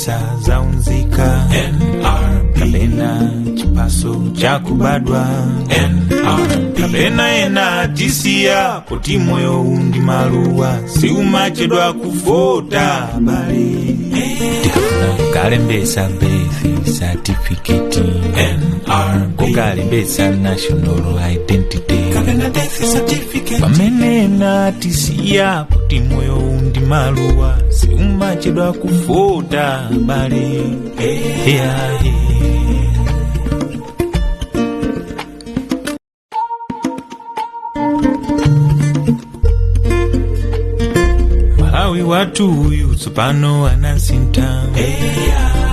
Kulembetsa zaunzika NRB, kapena chiphaso chakubadwa NRB, kapena ena tisiya kuti moyo undi maluwa siumachedwa kufota bale. Tikafuna kukalembetsa birth certificate NRB, kukalembetsa national identity kapena death certificate, pamene natisiya kuti moyo undi maluwa siumachedwa kufota bale. Yeah, yeah. Malawi wathu uyu tsopano anasintha,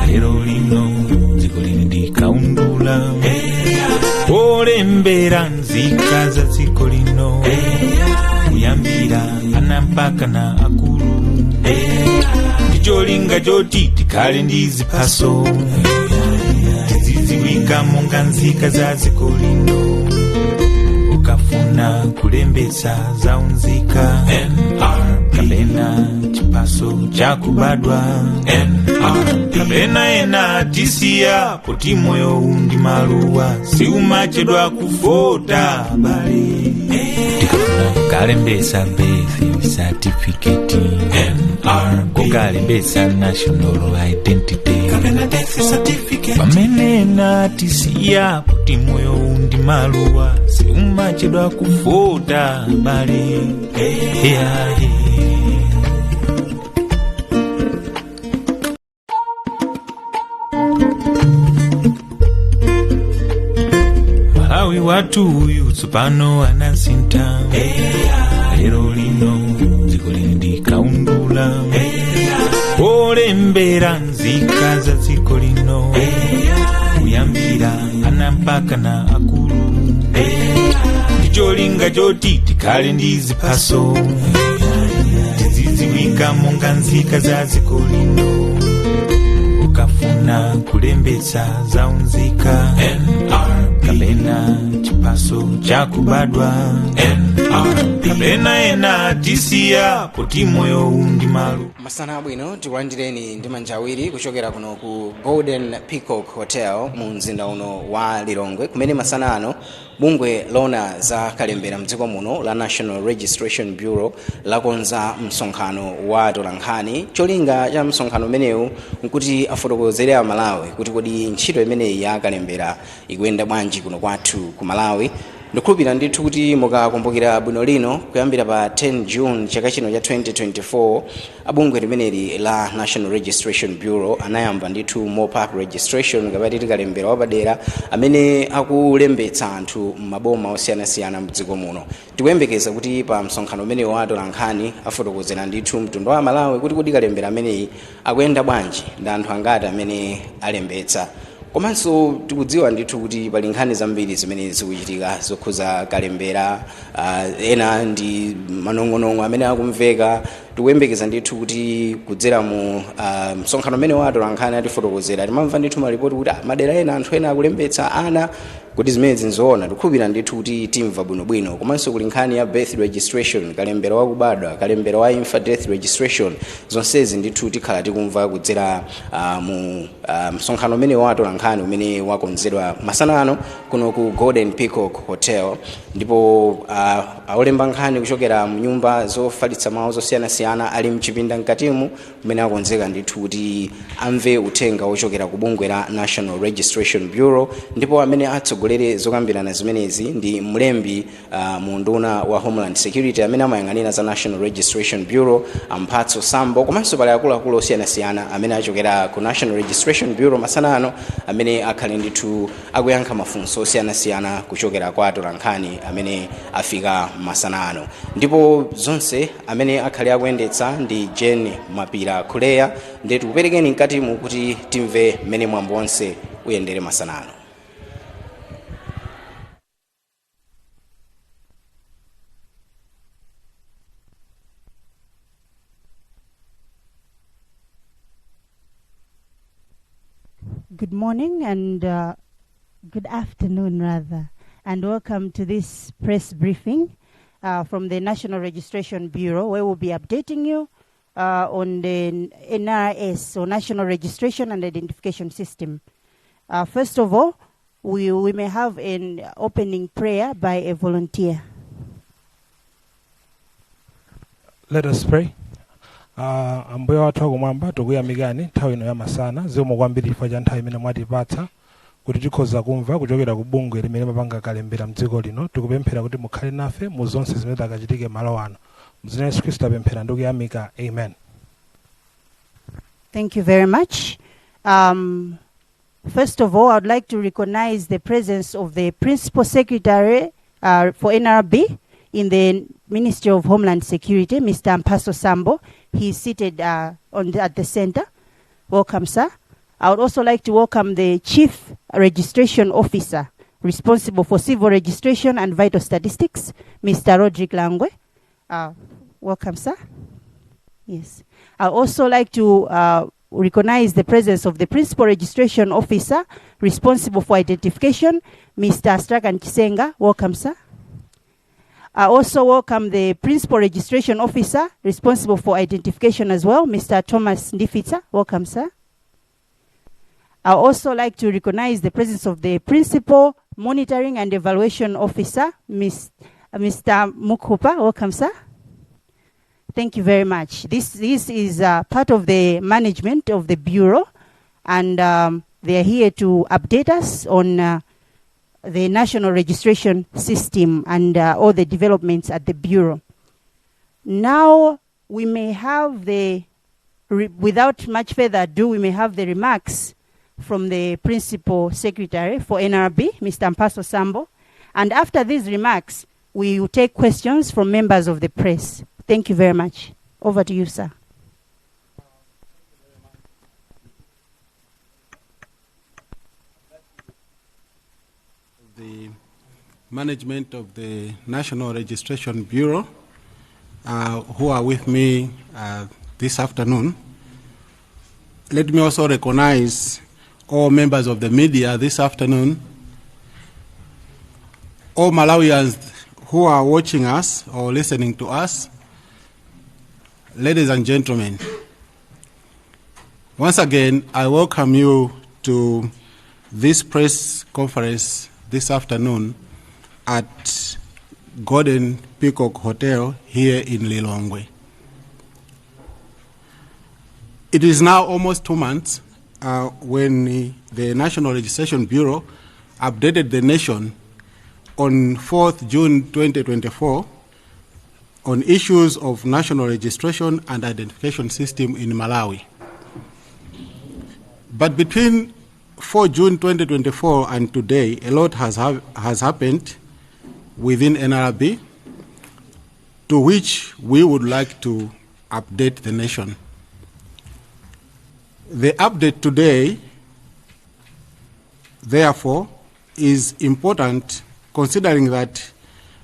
lero lino dziko lili ndikaundula olembera nzika za dziko lino, kuyambira ana mpaka na akulu, ndicholinga choti tikhale ndi ziphaso tizidziwika monga nzika za dziko lino. Ukafuna kulembetsa zaunzika NRB, kapena chiphaso chakubadwa NRB, kapena ena tisiya kuti moyo undi maluwa siumachedwa kufota bale. Tikafuna kukalembetsa birth certificate NRB, kukalembetsa national identity kapena death certificate, pamene natisiya kuti moyo undi maluwa siumachedwa kufota bale. Yeah, yeah. Malawi wathu uyu tsopano anasintha, lero lino dziko lili ndikaundula olembera nzika za dziko lino, kuyambira ana mpaka na akulu, ndicholinga choti tikhale ndi ziphaso tizidziwika monga nzika za dziko lino. Ukafuna kulembetsa zaunzika NRB, kapena chiphaso chakubadwa NRB, kapena ena tisiya kuti moyo undi malu. Masana abwino, tikulandireni ndi manja awiri kuchokera kuno ku Golden Peacock Hotel mu mzinda uno wa Lilongwe, kumene masana ano bungwe lona za kalembera mdziko muno la National Registration Bureau lakonza msonkhano wa atolankhani. Cholinga cha msonkhano umenewu nkuti afotokozere Amalawi kuti kodi ntchito imeneyi ya kalembera ikuyenda bwanji kuno kwathu ku Malawi. Ndikhulupirira ndithu kuti mukakumbukira bwino lino, kuyambira pa 10 June chaka chino cha 2024, abungwe limeneli la National Registration Bureau anayamba ndithu mop-up registration, kapati tikalembera wapadera amene akulembetsa anthu m'maboma osiyanasiyana mdziko muno. Tikuyembekeza kuti pa msonkhano umene wa atolankhani afotokozera ndithu mtundu wa Malawi kuti kodi kalembera ameneyi akuyenda bwanji, ndi anthu angati amene alembetsa. Komanso tikudziwa ndithu kuti pali nkhani zambiri zimene zikuchitika zokhuza kalembera, ena ndi manong'onong'o amene akumveka. Tikuyembekeza ndithu kuti kudzera mu msonkhano umene wa atolankhani atifotokozera. Timamva ndithu malipoti kuti madera ena anthu ena akulembetsa ana, kuti zimene nzoona. Tikukhulupirira ndithu kuti timva bwinobwino. Komanso kuli nkhani ya birth registration, kalembera wakubadwa, kalembera wa imfa, death registration. Zonsezi ndithu tikhala tikumva kudzera mu msonkhano umene wa atolankhani umene wakonzedwa masana ano kuno ku Golden Peacock Hotel. Ndipo aolemba nkhani kuchokera mu nyumba zofalitsa mawu zosiyanasiyana ali mchipinda mkatimu kumene akonzeka ndithu kuti amve uthenga wochokera ku bungwe la National Registration Bureau. Ndipo amene atsogolere zokambirana zimenezi ndi mlembi mu nduna wa Homeland Security amene amayang'anira za National Registration Bureau, Amphatso Sambo. Komanso pali akuluakulu osiyanasiyana amene achokera ku National Registration Bureau masana ano amene akhale ndithu akuyankha mafunso osiyanasiyana kuchokera kwa atolankhani amene afika masana ano. Ndipo zonse amene akhale akuyendetsa ndi Jane Mapira Khuleya. Ndiye tikuperekeni mkatimu kuti timve mmene mwambo wonse uyendere masana ano. Good morning and good afternoon, rather, and welcome to this press briefing from the National Registration Bureau, where we'll be updating you on the NRS, or National Registration and Identification System. First of all, we may have an opening prayer by a volunteer. Let us pray. Ambuye wathu akumwamba, tikuyamikani nthawi ino yamasana. Zikomo kwambiri chifukwa cha nthawi imene mwatipatsa kuti tikhoza kumva kuchokera ku bungwe limene mapanga kalembera mdziko lino. Tikupemphera kuti mukhale nafe mu zonse zimene takachitike malo ano. Mdzina la Yesu Khristu tapemphera ndi kuyamika, amen. Thank you very much. First of all, I'd like to recognize the presence of the Principal Secretary for NRB in the Ministry of Homeland Security, Mr. Mphatso Sambo. He is seated at the center. Welcome, sir. I would also like to welcome the Chief Registration Officer responsible for civil registration and vital statistics, Mr. Roderick Langwe. Welcome, sir. Yes. I'd also like to recognize the presence of the Principal Registration Officer responsible for identification, Mr. Strakan Chisenga. Welcome, sir. I also welcome the Principal Registration Officer responsible for identification as well, Mr. Thomas Ndifita. Welcome, sir. I also like to recognize the presence of the Principal Monitoring and Evaluation Officer, Mr. Mukupa. Welcome, sir. Thank you very much. This is part of the management of the Bureau, and they are here to update us on the National Registration System and all the developments at the Bureau. Now, we may have the, without much further ado, we may have the remarks from the Principal Secretary for NRB, Mr. Mphatso Sambo. And after these remarks, we will take questions from members of the press. Thank you very much. Over to you, sir. The management of the National Registration Bureau, who are with me this afternoon. Let me also recognize all members of the media this afternoon, all Malawians who are watching us or listening to us, ladies and gentlemen. Once again, I welcome you to this press conference this afternoon at Golden Peacock Hotel here in Lilongwe. It is now almost 2 months when the National Registration Bureau updated the nation on 4th June 2024 on issues of national registration and identification system in Malawi. But between 4 June 2024 and today, a lot has happened within NRB, to which we would like to update the nation. The update today, therefore, is important considering that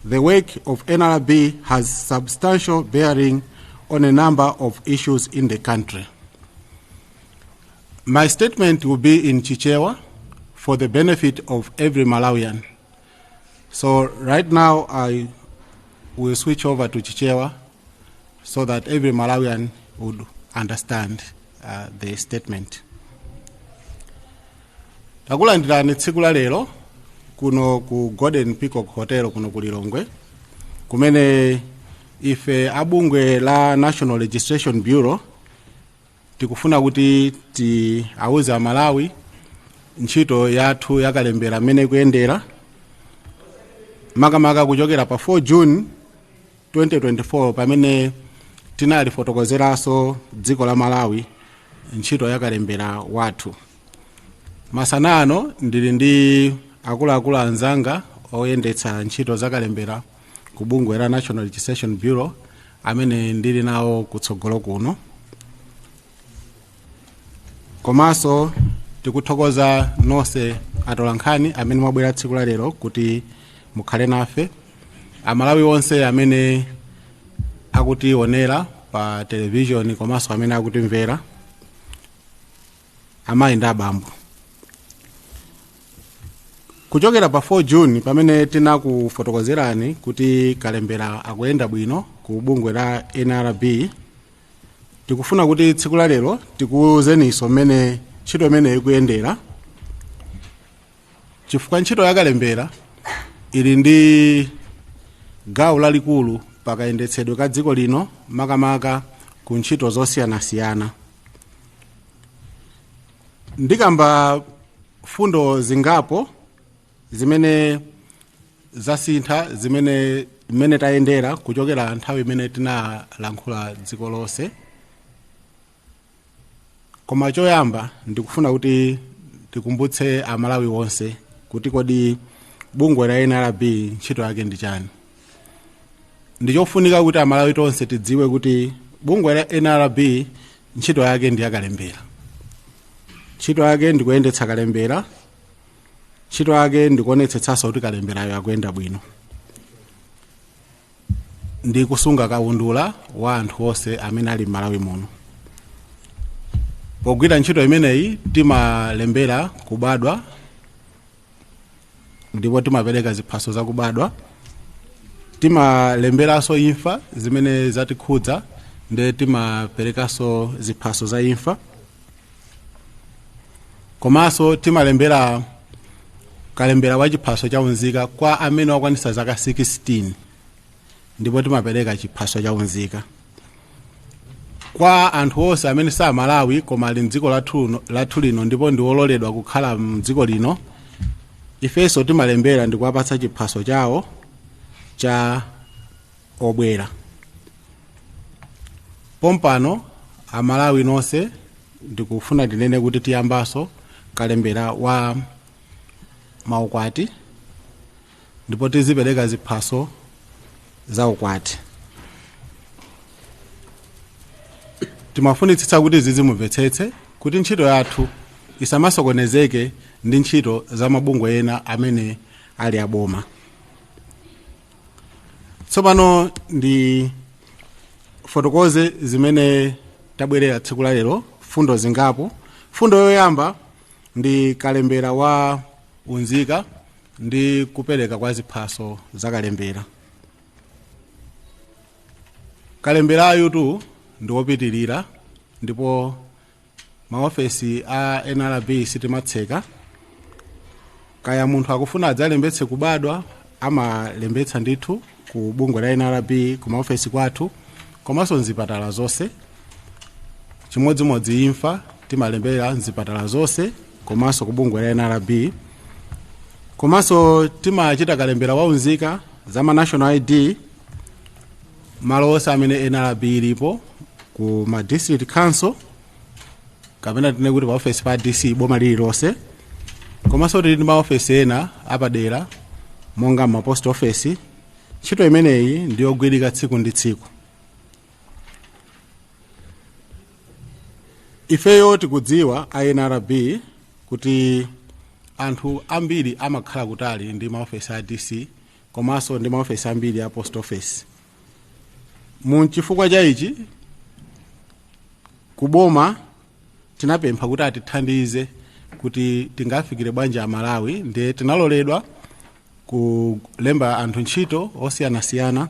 the work of NRB has substantial bearing on a number of issues in the country. My statement will be in Chichewa for the benefit of every Malawian. So right now I will switch over to Chichewa so that every Malawian would understand the statement. Takulandirani tsiku la lero kuno ku Golden Peacock Hotel kuno ku Lilongwe, kumene ife abungwe la National Registration Bureau tikufuna kuti tiauze Amalawi ntchito yathu yakalembera mmene ikuyendera, makamaka kuchokera pa 4 June 2024 pamene tinalifotokozeranso dziko la Malawi ntchito yakalembera wathu. Masana ano ndili ndi akuluakulu anzanga oyendetsa ntchito zakalembera ku bungwe la National Registration Bureau amene ndili nawo kutsogolo kuno. Komanso tikuthokoza nonse atolankhani amene mwabwera tsiku la lero kuti mukhale nafe, Amalawi onse amene akutionera pa television komanso amene akutimvera, amayi ndi abambo. Kuchokera pa 4 June pamene tinakufotokozerani kuti kalembera akuyenda bwino ku bungwe la NRB, Tikufuna kuti tsiku la lero tikuwuzeninso mmene ntchito imeneyi ikuyendera, chifukwa ntchito yakalembera ili ndi gawo lalikulu pakayendetsedwe ka dziko lino, makamaka ku ntchito zosiyanasiyana. Ndikamba fundo zingapo zimene zasintha, zimene mmene tayendera kuchokera nthawi imene tinalankhula dziko lonse. Koma choyamba ndikufuna kuti tikumbutse Amalawi onse kuti kodi bungwe la NRB ntchito yake ndi chani. Ndichofunika kuti Amalawi tonse tidziwe kuti bungwe la NRB ntchito yake ndi yakalembera. Ntchito yake ndikuyendetsa kalembera. Ntchito yake ndikuonetsetsanso kuti kalemberayo akuyenda bwino ndi kusunga kaundula wa anthu onse amene ali m'Malawi muno. Pogwira ntchito imeneyi timalembera kubadwa ndipo timapereka ziphaso zakubadwa. Timalemberanso imfa zimene zatikhudza, ndi timaperekanso ziphaso za imfa. Komanso timalembera kalembera wa chiphaso cha unzika kwa amene wakwanitsa zaka 16, ndipo timapereka chiphaso cha unzika kwa anthu onse amene sa Malawi koma ali mdziko lathu lino ndipo ndi ololedwa kukhala mdziko lino. Ifenso timalembera ndi kuwapatsa chiphaso chawo cha obwera. Pompano Amalawi nonse, ndikufuna ndinene kuti tiyambanso kalembera wa maukwati ndipo tizipereka ziphaso za ukwati. Timafunitsitsa kuti zizimumvetsetse kuti ntchito yathu isamasokonezeke ndi ntchito za mabungwe ena amene ali aboma. Tsopano ndi fotokoze zimene tabwerera tsiku la lero, fundo zingapo. Fundo yoyamba ndi kalembera wa unzika ndi kupereka kwa ziphaso za kalembera. Kalemberayu tu ndi wopitirira, ndipo maofesi a NRB sitimatseka. Kaya munthu akufuna adzalembetse kubadwa, amalembetsa ndithu ku bungwe la NRB ku maofesi kwathu komanso mzipatala zonse. Chimodzimodzi imfa, timalembera mzipatala zonse komanso ku bungwe la NRB. Komanso timachita kalembera waunzika za ma national ID malo onse amene NRB ilipo, ku ma district council kapena tinene kuti pa ofesi pa DC boma lililonse. Komanso tili ndi maofesi ena apadera monga ma post office. Ntchito imeneyi ndiyogwirika tsiku ndi tsiku. Ifeyo tikudziwa a NRB kuti anthu ambiri amakhala kutali ndi maofesi a DC komanso ndi maofesi ambiri a post office. Mu chifukwa cha ichi, kuboma tinapempha kuti atithandize kuti tingafikire bwanji Amalawi, ndiye tinaloledwa kulemba anthu ntchito osiyanasiyana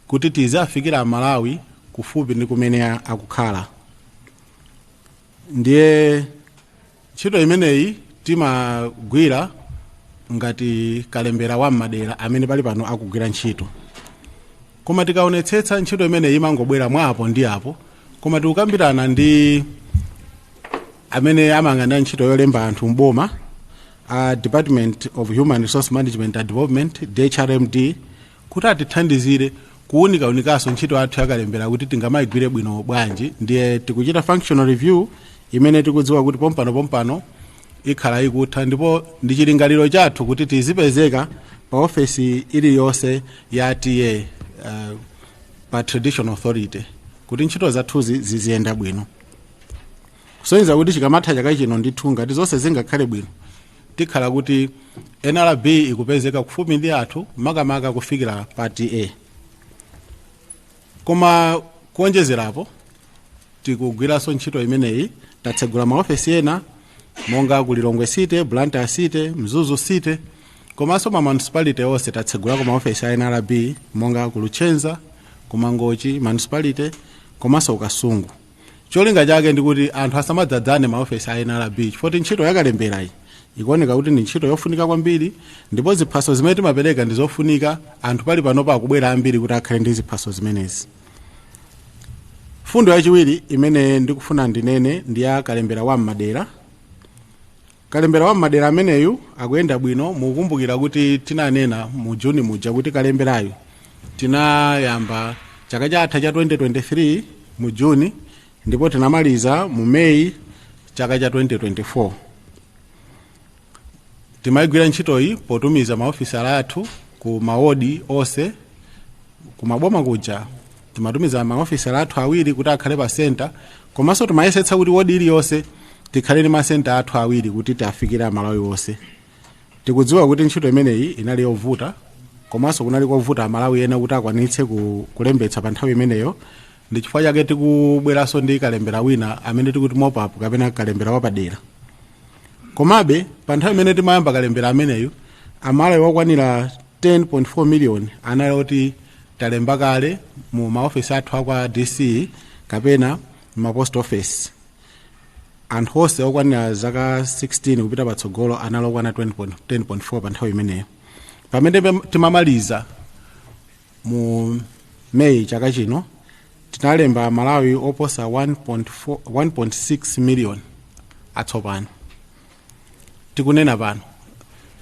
kuti tizafikira Amalawi kufupi ndi kumene akukhala. Ndiye ntchito imeneyi timagwira ngati kalembera wa m'madera amene pali pano akugwira ntchito. Koma tikaonetsetsa, ntchito imeneyi imangobwera mwa apo ndi apo. Koma tikukambirana ndi amene amayang'anira ntchito yolemba anthu mboma, a Department of Human Resource Management and Development, DHRMD, kuti atithandizire kuwunikawunikanso ntchito yathu yakalembera kuti tingamayigwire bwino bwanji. Ndiye tikuchita functional review imene tikudziwa kuti pompano pompano ikhala ikutha, ndipo ndi chilingaliro chathu kuti tizipezeka pa ofesi iliyonse ya TA, pa traditional authority, kuti ntchito zathuzi ziziyenda bwino. Kusonyeza kuti chikamatha chaka chino ndithu, ngati zonse zingakhale bwino, tikhala kuti NRB ikupezeka kufupi ndi anthu, makamaka kufikira pa TA. Koma kuonjezerapo, tikugwiranso ntchito imeneyi. Tatsegula maofesi ena monga ku Lilongwe City, Blantyre City, Mzuzu City, komanso ma municipality onse tatsegulako maofesi a NRB monga ku Luchenza, ku Mangochi municipality komanso ku Kasungu. Cholinga chake ndikuti anthu asamadzadzane maofesi a NRB, chifukwa ntchito yakalemberayi ikuoneka kuti ndi ntchito yofunika kwambiri, ndipo ziphaso zimene timapereka ndi zofunika. Anthu pali panopa akubwera ambiri kuti akhale ndi ziphaso zimenezi. Fundo yachiwiri imene ndikufuna ndinene ndi ya kalembera wa mmadera. Kalembera wa mmadera ameneyu akuyenda bwino. Mukumbukira kuti tinanena mu Juni muja kuti kalemberayu tinayamba chaka chatha cha 2023 mu Juni, ndipo tinamaliza mu Meyi chaka cha 2024. Timayigwira ntchitoyi potumiza maofisala athu ku mawodi onse kumaboma kuja. Timatumiza maofisala athu awiri kuti akhale pa senta, komanso timayesetsa kuti wodi iliyonse tikhale ndi masenta athu awiri kuti tiafikire Amalawi onse. Tikudziwa kuti ntchito imeneyi inali yovuta, komanso kunali kovuta Amalawi ena kuti akwanitse kulembetsa pa nthawi imeneyo. Ndi chifukwa chake tikubweranso ndi kalembera wina amene tikuti mop-up kapena kalembera wapadera. Komabe pa nthawi imene timayamba kalembera ameneyu, Amalawi okwanira 10.4 million anali oti talemba kale mu maofesi athu akwa DC kapena ma post office. Anthu onse okwanira zaka 16 kupita patsogolo anali okwana 10.4 pa nthawi imeneyo. Pamene timamaliza mu Meyi chaka chino, tinalemba Malawi oposa 1.4 1.6 million atsopano. Tikunena pano,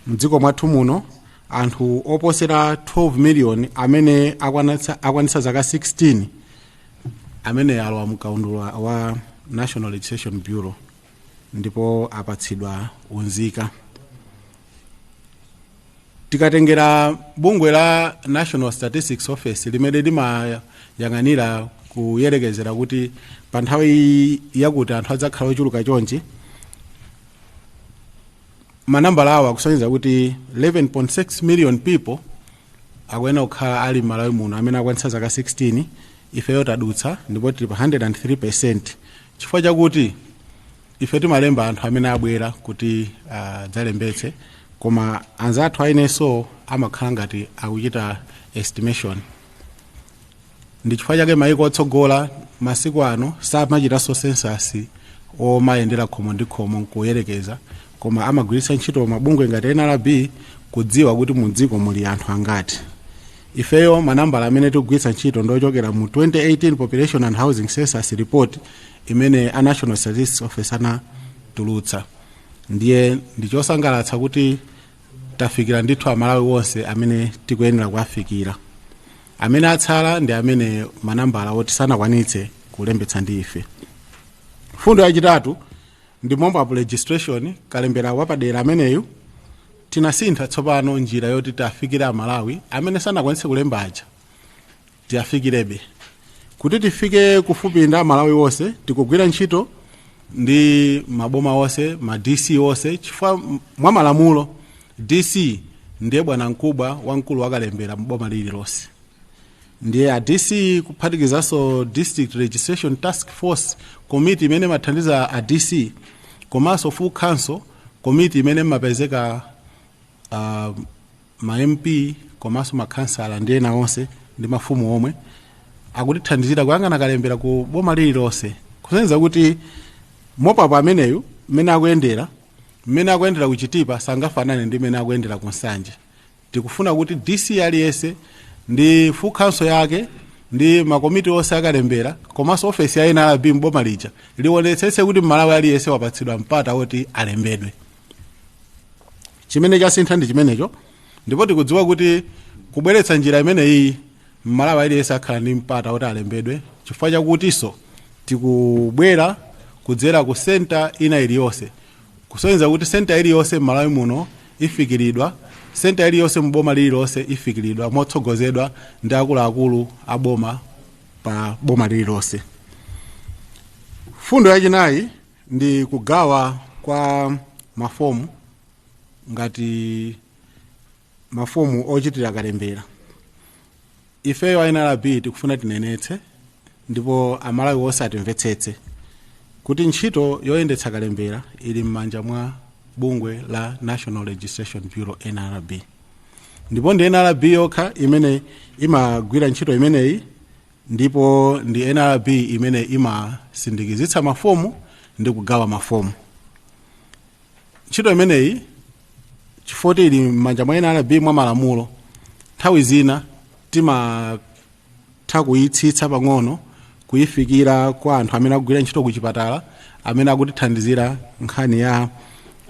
mdziko mwathu muno anthu oposera 12 million amene akwanitsa zaka 16 amene alowa mkaundula wa National Registration Bureau ndipo apatsidwa unzika. Tikatengera bungwe la National Statistics Office limene limayang'anira kuyerekezera kuti pa nthawi yakuti anthu adzakhala ochuluka chonchi, manambala awo akusonyeza kuti 11.6 million people akuyenera kukhala ali m'Malawi muno amene akwanitsa zaka 16. Ifeyo tadutsa ndipo tili pa 103, chifukwa chakuti ife timalemba anthu amene abwera kuti adzalembetse, koma anzathu a NSO amakhala ngati akuchita estimation. Ndi chifukwa chake maiko otsogola masiku ano samachitanso census omayendera khomo ndi khomo nkuyerekeza, koma amagwiritsa ntchito mabungwe ngati NRB kudziwa kuti mu dziko muli anthu angati. Ifeyo manambala amene tikugwiritsa ntchito ndochokera mu 2018 Population and Housing Census Report imene a National Statistics Office anatulutsa. Ndiye ndichosangalatsa kuti tafikira ndithu Amalawi onse amene tikuyenera kuwafikira. Amene atsala ndi amene manambala oti sanakwanitse kulembetsa ndi ife. Fundo yachitatu ndi mop-up registration, kalembera wapadera ameneyu. Tinasintha tsopano njira yoti tiafikire Amalawi amene sanakwanitse kulemba aja, tiafikirebe. Kuti tifike kufupi ndi Amalawi onse, tikugwira ntchito ndi maboma onse, ma DC onse, chifukwa mwa malamulo DC ndiye bwana mkubwa wamkulu wakalembera mboma lililonse. Ndiye a DC kuphatikizanso District Registration Task Force Committee imene imathandiza a DC, komanso full council committee imene imapezeka ma MP komanso makhansala ndi ena onse ndi mafumu omwe akutithandizira kuyang'ana kalembera ku boma lililonse, kusonyeza kuti mop-up ameneyu mmene akuyendera ku Chitipa sangafanane ndi mmene akuyendera ku Nsanje. Tikufuna kuti DC aliyense ndi full council yake ndi makomiti onse akalembera komanso ofesi ya NRB mboma lija liwonetsetse kuti Mmalawi aliyense wapatsidwa mpata woti alembedwe. Chimene chasintha ndi chimenecho, ndipo tikudziwa kuti kubweretsa njira imeneyi, Mmalawi aliyense akhala ndi mpata woti alembedwe, chifukwa chakutinso tikubwera kudzera ku senta ina iliyonse, kusonyeza kuti senta iliyonse m'Malawi muno ifikiridwa, senta iliyonse mboma lililonse ifikiridwa motsogozedwa ndi akuluakulu a boma pa boma lililonse. Fundo yachinayi ndi kugawa kwa mafomu, ngati mafomu ochitira kalembera. Ifeyo a NRB tikufuna tinenetse ndipo Amalawi onse atimvetsetse kuti ntchito yoyendetsa kalembera ili m'manja mwa bungwe la National Registration Bureau, NRB, ndipo ndi NRB yokha imene imagwira ntchito imeneyi. Ndipo ndi NRB imene imasindikizitsa mafomu ndi kugawa mafomu. Ntchito imeneyi, chifukwa ili m'manja mwa NRB mwa malamulo, nthawi zina timatha kuyitsitsa pang'ono kuyifikira kwa anthu amene akugwira ntchito ku chipatala, amene akutithandizira nkhani ya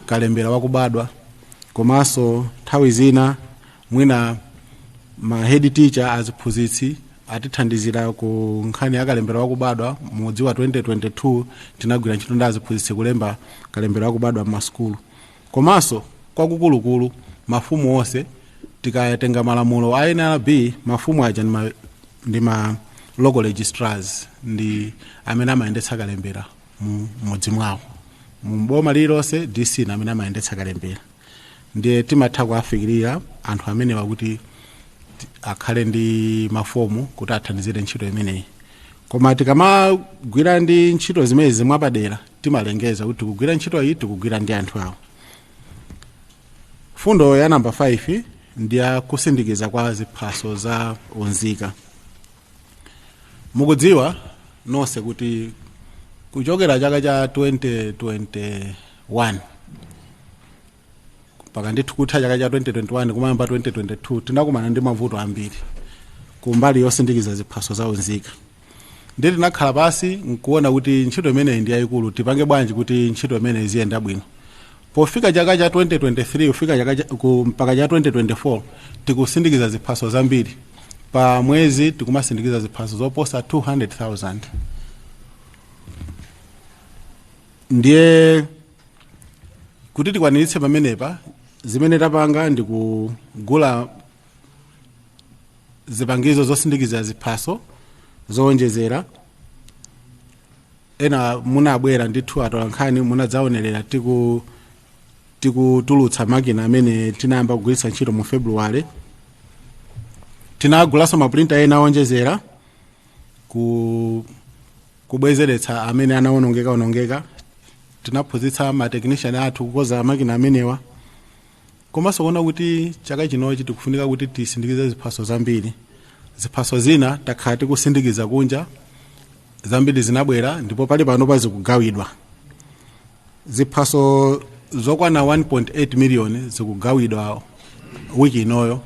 kalembera wakubadwa. Komanso nthawi zina mwina ma head teacher, aziphunzitsi, atithandizira ku nkhani ya kalembera wakubadwa. Mwezi wa 2022 tinagwira ntchito ndi aziphunzitsi kulemba kalembera wakubadwa m'masukulu. Komanso kwakukulukulu mafumu onse, tikatenga malamulo a NRB, mafumu aja ndi ma local registrars, ndi amene amayendetsa kalembera mu mudzi mwawo. Mu boma lililonse DC na amene amayendetsa kalembera. Ndiye timatha kuafikirira anthu amenewa kuti akhale ndi mafomu kuti athandizire ntchito imeneyi. Koma tikamagwira ndi ntchito zimenezi mwapadera, timalengeza kuti tikugwira ntchito iyi, tikugwira ndi anthu awo. Fundo ya namba 5 ndi ya kusindikiza kwa ziphaso za unzika. Mukudziwa nonse kuti kuchokera chaka cha 2021 mpaka ndithu kutha chaka cha 2021 kumayamba 2022, tinakumana ndi mavuto ambiri kumbali yosindikiza ziphaso za unzika. Ndi tinakhala pasi nkuona kuti ntchito imeneyi ndi yayikulu, tipange bwanji kuti ntchito imeneyi iziyenda bwino? Pofika chaka cha 2023 kufika chaka mpaka cha 2024, tikusindikiza ziphaso zambiri. Pa mwezi tikumasindikiza ziphaso zoposa 200,000. Ndiye kuti tikwaniritse pamenepa, zimene tapanga ndi kugula zipangizo zosindikiza ziphaso zowonjezera. Ena munabwera ndithu atolankhani, munadzaonerera tikutulutsa makina amene tinayamba kugwiritsa ntchito mu February. Tinagulanso ma printer ena owonjezera kubwezeretsa amene anawonongeka onongeka. Tinaphunzitsa ma technician athu kukoza makina amenewa. Komanso kuona kuti chaka chinochi tikufunika kuti tisindikize ziphaso zambiri, ziphaso zina takhala tikusindikiza kunja, zambiri zinabwera ndipo pali pano pazikugawidwa. Ziphaso zokwana 1.8 million zikugawidwa wiki inoyo.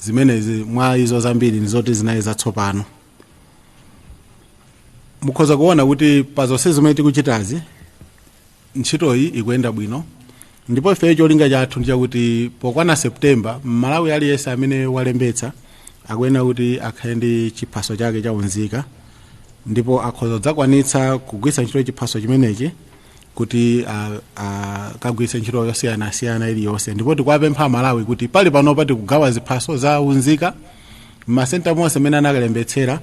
Zimenezi mwa izo zambiri ndizoti zinali zatsopano. Mukhoza kuona kuti pa zonse zimene tikuchitazi, ntchitoyi ikuyenda bwino. Ndipo ifeyo cholinga chathu ndichakuti pokwana September, Mmalawi aliyense amene walembetsa akuyenera kuti akhale ndi chiphaso chake cha unzika, ndipo akhoza kudzakwanitsa kugwiritsa ntchito chiphaso chimenechi kuti akagwiritse ntchito yosiyanasiyana iliyonse. Ndipo tikuwapempha Amalawi kuti pali panopa tikugawa ziphaso za unzika m'masenta monse amene anakalembetsera,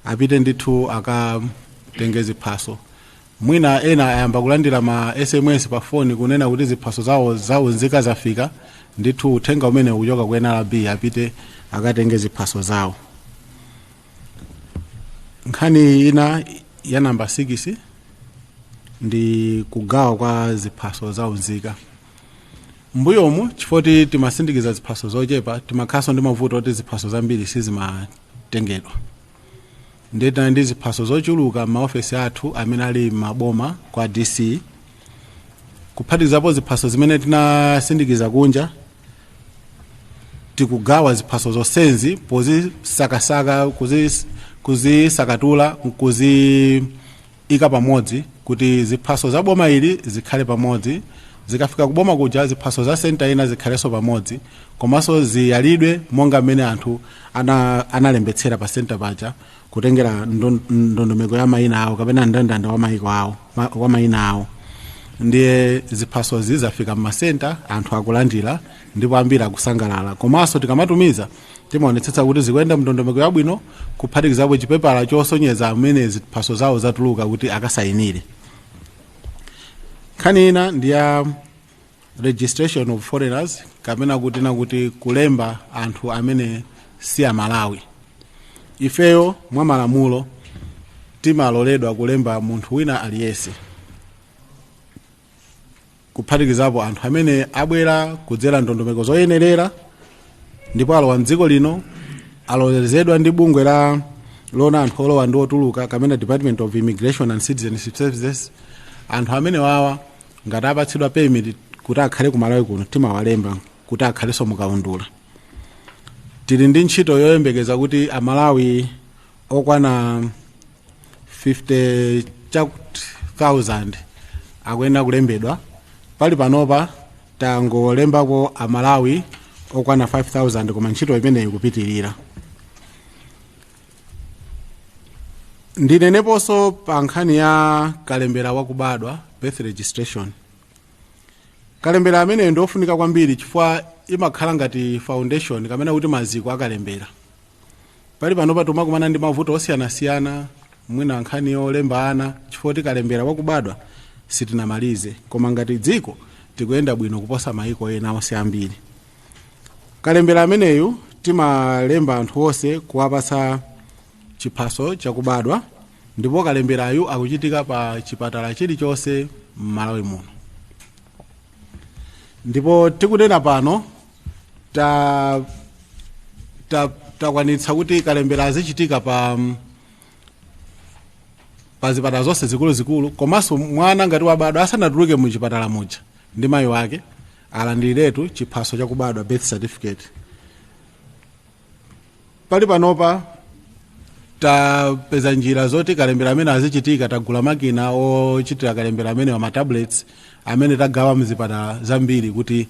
apite ndithu akatenge ziphaso. Mwina ena ayamba kulandira ma SMS pa foni kunena kuti ziphaso zawo za unzika zafika. Ndithu uthenga umene ukuchoka ku NRB, apite akatenge ziphaso zawo. Nkhani ina ya namba 6 ndi kugawa kwa ziphaso za unzika. Mbuyomu, chifukwa timasindikiza ziphaso zochepa, timakhalanso ndi mavuto oti ziphaso zambiri sizimatengedwa. Ndiye tinali ndi ziphaso zochuluka m'maofesi athu amene ali m'maboma kwa DC, kuphatikizapo ziphaso zimene tinasindikiza kunja. Tikugawa ziphaso zonsezi pozisakasaka, kuzisakatula, kuziyika pamodzi kuti ziphaso za boma ili zikhale pamodzi, zikafika kuboma kuja ziphaso za senta ina zikhalenso pamodzi, komanso ziyalidwe monga mmene anthu analembetsera pa senta paja, kutengera ndondomeko ya mayina awo kapena mndandanda wa mayiko awo, wa mayina awo. Ndiye ziphasozi zafika mmasenta, anthu akulandira ndipo ambiri akusangalala. Komanso tikamatumiza timaonetsetsa kuti zikuyenda mndondomeko yabwino, kuphatikizapo chipepala chosonyeza amene ziphaso zawo zatuluka kuti akasayinire. Nkhani ina ndi ya registration of foreigners, kapena kuti nakuti kulemba anthu amene si Amalawi. Ifeyo mwa malamulo timaloledwa kulemba munthu wina aliyense, kuphatikizapo anthu amene abwera kudzera ndondomeko zoyenerera ndipo alowa mdziko lino, alolezedwa ndi bungwe la Loona Anthu Olowa ndi Otuluka kapena Department of Immigration and Citizenship Services. Anthu amene wawa ngati apatsidwa permit kuti akhale ku Malawi kuno, timawalemba kuti akhalenso mukaundula. Tili ndi ntchito yoyembekeza kuti Amalawi okwana 50 chakuti 1000 akuyenera kulembedwa. Pali panopa tangolembako Amalawi okwana 5000, koma ntchito imeneyi ikupitirira. Ndineneponso pa nkhani ya kalembera wakubadwa, birth registration. Kalembera ameneyo ndi ofunika kwambiri chifukwa imakhala ngati foundation kapena kuti maziko akalembera. Pali panopa timakumana ndi mavuto osiyanasiyana, mwina nkhani yolemba ana, chifukwa kuti kalembera wakubadwa sitinamalize, koma ngati dziko tikuyenda bwino kuposa maiko ena onse ambiri. Kalembera ameneyu timalemba anthu onse kuwapatsa chiphaso chakubadwa, ndipo kalemberayu akuchitika pa chipatala chilichonse m'Malawi muno. Ndipo tikunena pano takwanitsa kuti kalembera azichitika pa zipatala zonse zikuluzikulu, komanso mwana ngati wabadwa asanatuluke mu chipatala muja ndi mayi wake, alandiretu chiphaso chakubadwa, birth certificate. Pali panopa tapeza njira zoti kalembera amene azichitika. Tagula makina ochitira kalembera amene wa matablets amene tagawa mzipatala zambiri kuti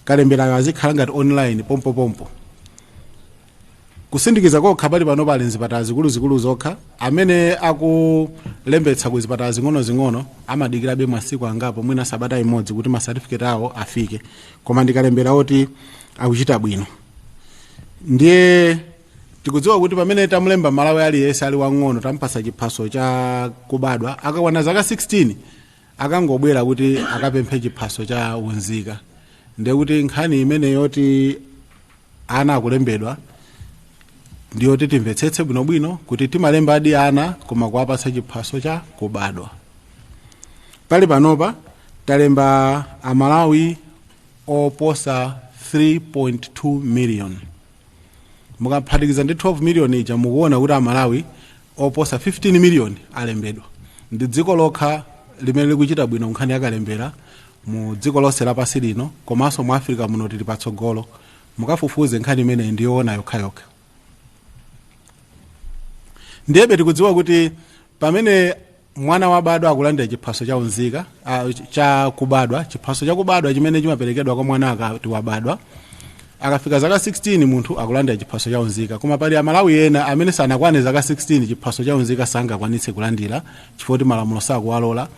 kalemberayo azikhala ngati online pompopompo, kusindikiza kokha. Pali pano pali mzipatala zikuluzikulu zokha. Amene akulembetsa ku zipatala zing'ono-zing'ono amadikirabe masiku angapo, mwina sabata imodzi, kuti masatifiketi awo afike, koma ndikalembera oti akuchita bwino. Ndiye tikudziwa kuti pamene tamulemba Malawi aliyense ali wang'ono, tampasa chiphaso cha kubadwa, akakwana zaka 16 akangobwera kuti akapemphe chiphaso cha unzika. Ndiye kuti nkhani imene yoti ana akulembedwa ndiyoti timvetsetse bwinobwino kuti timalemba adi ana koma kuwapatsa chiphaso cha kubadwa. Pali panopa talemba Amalawi oposa 3.2 million. Mukaphatikiza ndi 12 million ija, mukuona kuti Amalawi oposa 15 million alembedwa. Ndi dziko lokha limene likuchita bwino nkhani yakalembera mu dziko lonse lapansi lino, komanso mu Africa muno tili patsogolo. Mukafufuze, nkhani imeneyi ndiyoona yokhayokha. Ndiyebe tikudziwa kuti pamene mwana wabadwa akulandira chiphaso cha unzika, cha kubadwa, chiphaso cha kubadwa chimene chimaperekedwa kwa mwana akati wabadwa. Akafika zaka 16 munthu akulandira chiphaso cha unzika, koma pali Amalawi ena amene sanakwane zaka 16, chiphaso cha unzika sangakwanitse kulandira chifukwa kuti malamulo sakuwalola,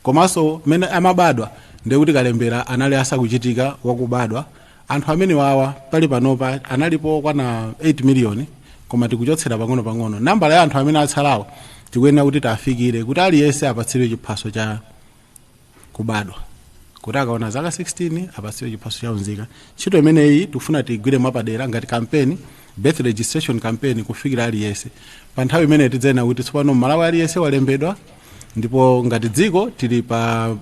komanso mmene amabadwa ndiye kuti kalembera anali asakuchitika wakubadwa. Anthu amene wawa pali panopa analipo kwana 8 miliyoni, koma tikuchotsera pang'ono-pang'ono nambala ya anthu amene atsalawo. Tikuyenera kuti tafikire kuti aliyense apatsidwe chiphaso cha kubadwa, kuti akaona zaka 16 apatsidwe chiphaso cha unzika. Ntchito imeneyi tikufuna tiyigwire mwapadera ngati campaign, birth registration campaign, kufikira aliyense. Pa nthawi imeneyi tidzaena kuti tsopano Mmalawi aliyense walembedwa, ndipo ngati dziko tili pa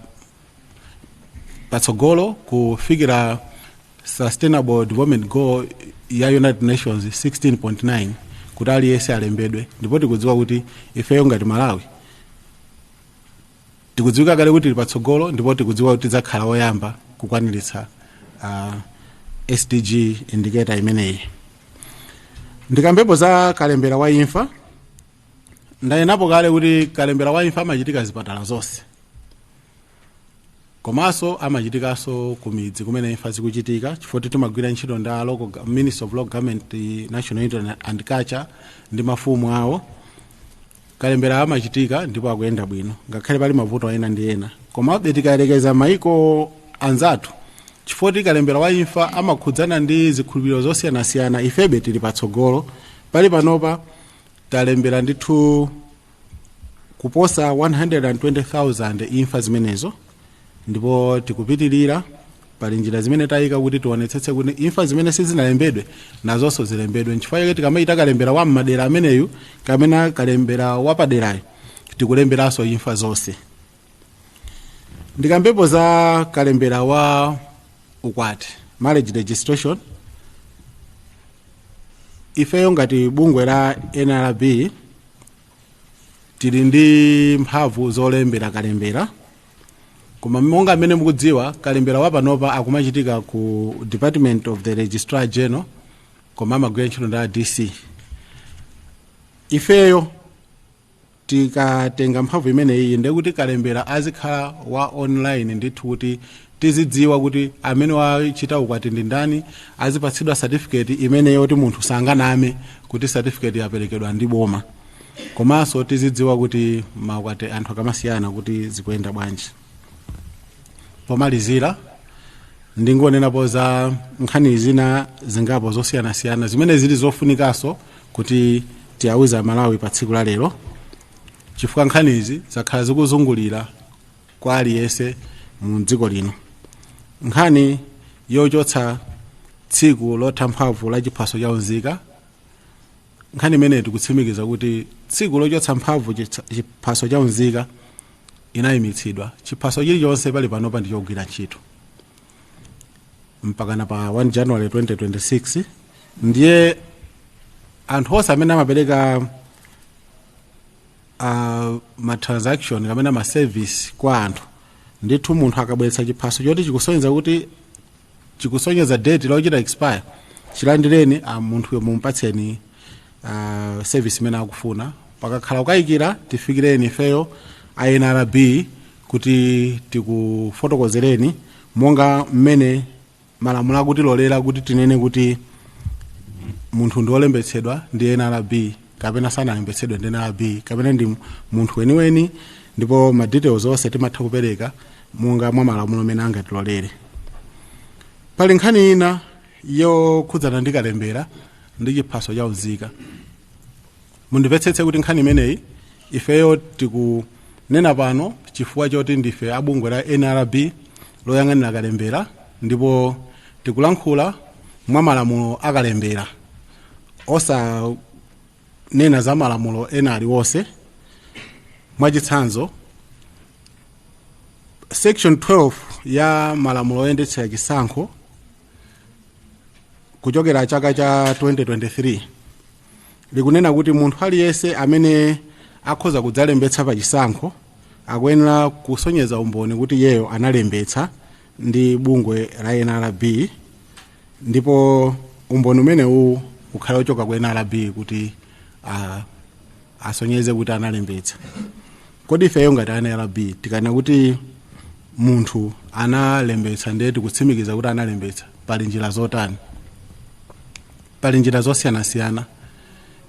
patsogolo kufikira Sustainable Development Goal ya United Nations 16.9, kuti aliyense alembedwe. Ndipo tikudziwa kuti ifeyo ngati Malawi tikudziwika kale kuti tili patsogolo, ndipo tikudziwa kuti tidzakhala oyamba kukwaniritsa SDG indicator imeneyi. Ndikambepo za kalembera wa imfa. Ndanenapo kale kuti kalembera wa imfa amachitika zipatala zonse, komanso amachitikanso ku midzi kumene imfa zikuchitika, chifukwa timagwira ntchito ndi a Minister of Local Government, National Unity and Culture ndi mafumu awo. Kalembera amachitika ndipo akuyenda bwino, ngakhale pali mavuto ena ndi ena. Komabe tikayerekeza maiko anzathu, chifukwa kalembera wa imfa amakhudzana ndi zikhulupiriro zosiyanasiyana, ifebe tili patsogolo. Pali panopa talembera ndithu kuposa 120,000 imfa zimenezo, ndipo tikupitirira. Pali njira zimene tayika kuti tionetsetse kuti imfa zimene sizinalembedwe nazonso zilembedwe. Nchifukwa chake tikamachita kalembera wa mmadera ameneyu kamene kalembera wapaderayo, tikulemberanso imfa zonse. Ndikambepo za kalembera wa ukwati, marriage registration. Ifeyo ngati bungwe la NRB Tili ndi mphamvu zolembera kalembera, koma monga mmene mukudziwa, kalembera wapanopa akumachitika ku Department of the Registrar General, koma amagwira ntchito ndi a DC. Ifeyo tikatenga mphamvu imeneyi, ndekuti kalembera azikhala wa online ndithu, kuti tizidziwa kuti amene wachita ukwati ndi ndani, azipatsidwa certificate imeneyo kuti munthu sanganame kuti certificate yaperekedwa ndi boma, komanso tizidziwa kuti maukwati anthu akamasiyana kuti zikuyenda bwanji. Pomalizira, ndingonenapo za nkhani zina zingapo zosiyanasiyana zimene zili zofunikanso kuti tiyawuze Amalawi pa tsiku la lero, chifukwa nkhanizi zakhala zikuzungulira kwa aliyense mu dziko lino. Nkhani yochotsa tsiku lotha mphamvu la chiphaso cha unzika, nkhani imeneyi tikutsimikiza kuti tsiku lochotsa mphamvu chiphaso cha unzika inayimitsidwa. Chiphaso chilichonse pali panopa ndi chogwira ntchito mpakana pa 1 January 2026. Ndiye anthu onse amene amapereka ma transaction kapena ma service kwa anthu ndithu, munthu akabweretsa chiphaso choti chikusonyeza kuti chikusonyeza date lochita expire, chilandireni munthuyo, mumpatseni service imene akufuna. Pakakhala kukayikira, tifikireni ifeyo a NRB kuti tikufotokozereni monga mmene malamulo akutilolera kuti tinene kuti munthu ndi wolembetsedwa ndi NRB kapena sanalembetsedwe ndi NRB kapena ndi munthu weniweni, ndipo ma details onse timatha kupereka monga mwa malamulo amene angatilolere. Pali nkhani ina yokhudzana ndi kalembera ndi chiphaso cha unzika. Mundimvetsetse kuti nkhani imeneyi ifeyo tikunena pano chifukwa choti ndife abungwe la NRB loyang'anira kalembera, ndipo tikulankhula mwa malamulo akalembera, osanena za malamulo ena aliwonse. Mwachitsanzo, section 12 ya malamulo oyendetsera chisankho kuchokera chaka cha 2023 likunena kuti munthu aliyense amene akhoza kudzalembetsa pa chisankho akuyenera kusonyeza umboni kuti iyeyo analembetsa ndi bungwe la NRB, ndipo umboni umenewu ukhale ochoka ku NRB kuti asonyeze kuti analembetsa. Kodi ifeyo ngati NRB tikana kuti munthu analembetsa, ndiye tikutsimikiza kuti analembetsa, pali njira zotani? Pali njira zosiyanasiyana.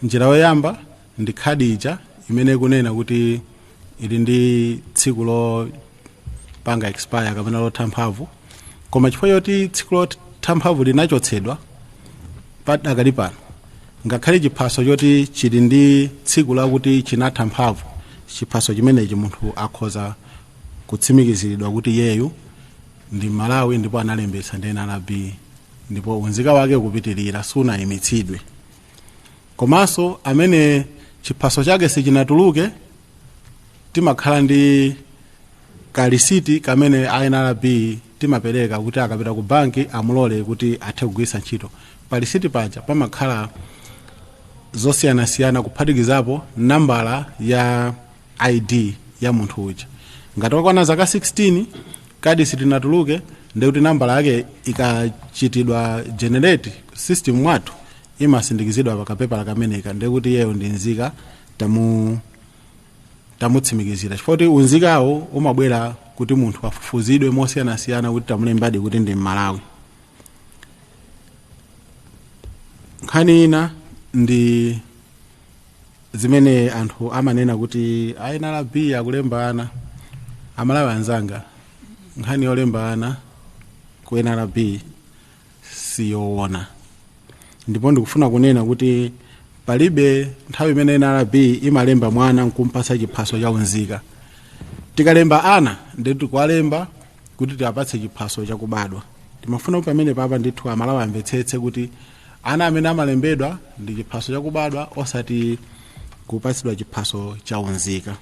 Njira yoyamba ndi khadi ija imene ikunena kuti ili ndi tsiku lopanga expire kapena lotha mphamvu, koma chifukwa choti tsiku lotha mphamvu linachotsedwa, padakali pano ngakhale chiphaso choti chili ndi tsiku lakuti chinatha mphamvu, chiphaso chimenechi munthu akhoza kutsimikiziridwa kuti iyeyu ndi Malawi ndipo analembetsa ndi NRB, ndipo unzika wake kupitirira, sunayimitsidwe. Komanso amene chiphaso chake sichinatuluke, timakhala ndi kalisiti kamene NRB timapereka kuti akapita ku banki amulole kuti athe kugwiritsa ntchito. Pa lisiti paja pamakhala zosiyanasiyana, kuphatikizapo nambala ya ID ya munthu uja. Ngati wakwana zaka 16, kadi silinatuluke, ndikuti nambala yake ikachitidwa generate system mwathu imasindikizidwa pakapepala kameneka, ndikuti iyeyo ndi nzika, tamutsimikizira, chifukwa kuti unzikawo umabwera kuti munthu afufuzidwe mosiyanasiyana kuti tamulembadi kuti ndi Mmalawi. Nkhani ina ndi zimene anthu amanena kuti NRB akulemba ana. Amalawi anzanga, nkhani yolemba ana ku NRB siyoona, ndipo ndikufuna kunena kuti palibe nthawi imene NRB imalemba mwana nkumpatsa chiphaso cha unzika. Tikalemba ana, ndi tikuwalemba kuti tiwapatse chiphaso chakubadwa. Timafuna kuti pamene papa ndithu Amalawi amvetsetse kuti ana amene amalembedwa ndi chiphaso chakubadwa, osati kupatsidwa chiphaso cha unzika.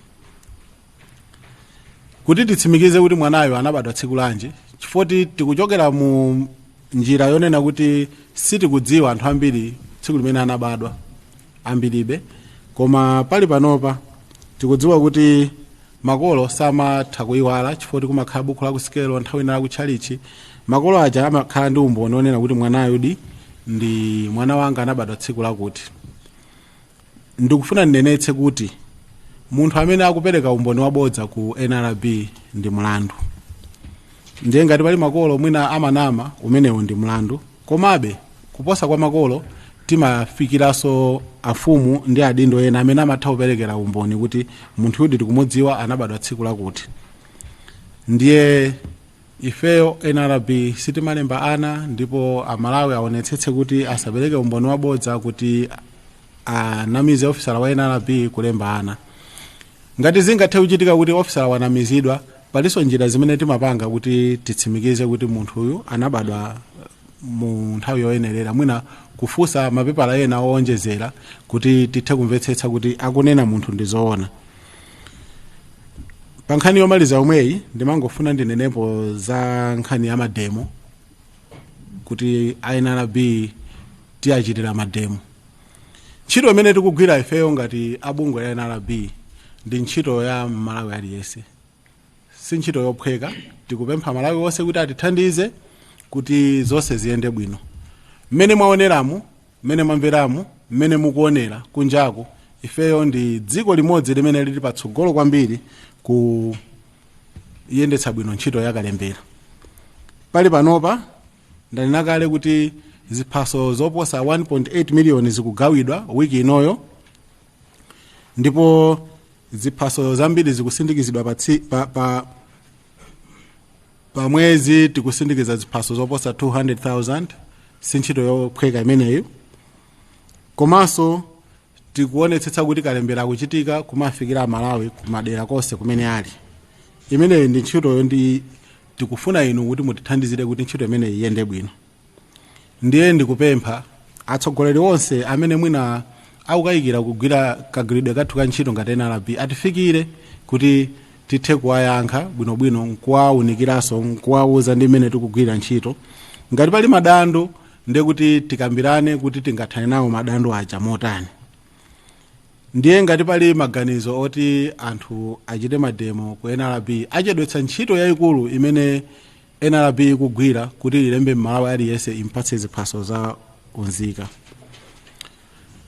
Kuti titsimikize kuti mwanayo anabadwa tsiku lanji, chifukwa tikuchokera mu njira yonena kuti sitikudziwa anthu ambiri tsiku limene anabadwa ambiribe, koma pali panopa Tikudziwa kuti makolo samatha kuyiwala chifukwa kumakhala buku la kusikelo, nthawi ina lakutchalichi. Makolo aja amakhala ndi umboni onena kuti mwanayudi ndi mwana wanga, anabadwa tsiku lakuti. Ndikufuna ndinenetse kuti munthu amene akupereka umboni wabodza ku NRB ndi mlandu. Ndiye ngati pali makolo mwina amanama, umenewo ndi mlandu. Komabe kuposa kwa makolo, timafikiranso afumu ndi adindo ena amene amatha kuperekera umboni kuti munthu uyu tikumudziwa, anabadwa tsiku lakuti. Ndiye ifeyo NRB sitimalemba ana, ndipo Amalawi aonetsetse kuti asapereke umboni wabodza kuti anamize ofisala wa NRB kulemba ana. Ngati zingathe kuchitika kuti ofisala wanamizidwa, palinso njira zimene timapanga kuti titsimikize kuti munthu uyu anabadwa mu nthawi yoyenerera, mwina kufunsa mapepala ena owonjezera kuti tithe kumvetsetsa kuti akunena munthu ndi zoona. Pa nkhani yomaliza yomweyi, ndimangofuna ndinenepo za nkhani ya mademo, kuti NRB tiyachitira mademo. Ntchito imene tikugwira ifeyo ngati abungwe la NRB ndi ntchito ya Malawi aliyense, si ntchito yophweka. Tikupempha Malawi wonse kuti atithandize kuti zonse ziyende bwino. Mmene mwaoneramu, mmene mwamveramu, mmene mukuonera kunjaku, ifeyo ndi dziko limodzi limene lili patsogolo kwambiri kuyendetsa bwino ntchito yakalembera. Pali panopa, ndanena kale kuti ziphaso zoposa 1.8 miliyoni zikugawidwa wiki inoyo, ndipo ziphaso zambiri zikusindikizidwa pa mwezi. Tikusindikiza ziphaso zoposa 200,000. Si ntchito yophweka imeneyi. Komanso tikuonetsetsa kuti kalembera akuchitika kumafikira Amalawi kumadera konse kumene ali. Imeneyi ndi ntchitoyo, ndi tikufuna inu kuti mutithandizire kuti ntchito imeneyi iyende bwino. Ndiye ndikupempha atsogoleri onse amene mwina akukayikira kugwira kagwiridwe kathu ka ntchito ngati NRB atifikire kuti tithe kuwayankha bwinobwino, nkuwawunikiranso, nkuwawuza ndi mmene tikugwirira ntchito. Ngati pali madando, ndiye kuti tikambirane kuti tingathane nawo madando aja motani. Ndiye ngati pali maganizo oti anthu achite mademo ku NRB, achedwetsa ntchito yayikulu imene NRB ikugwira kuti ilembe Mmalawi aliyense, impatse ziphaso za unzika.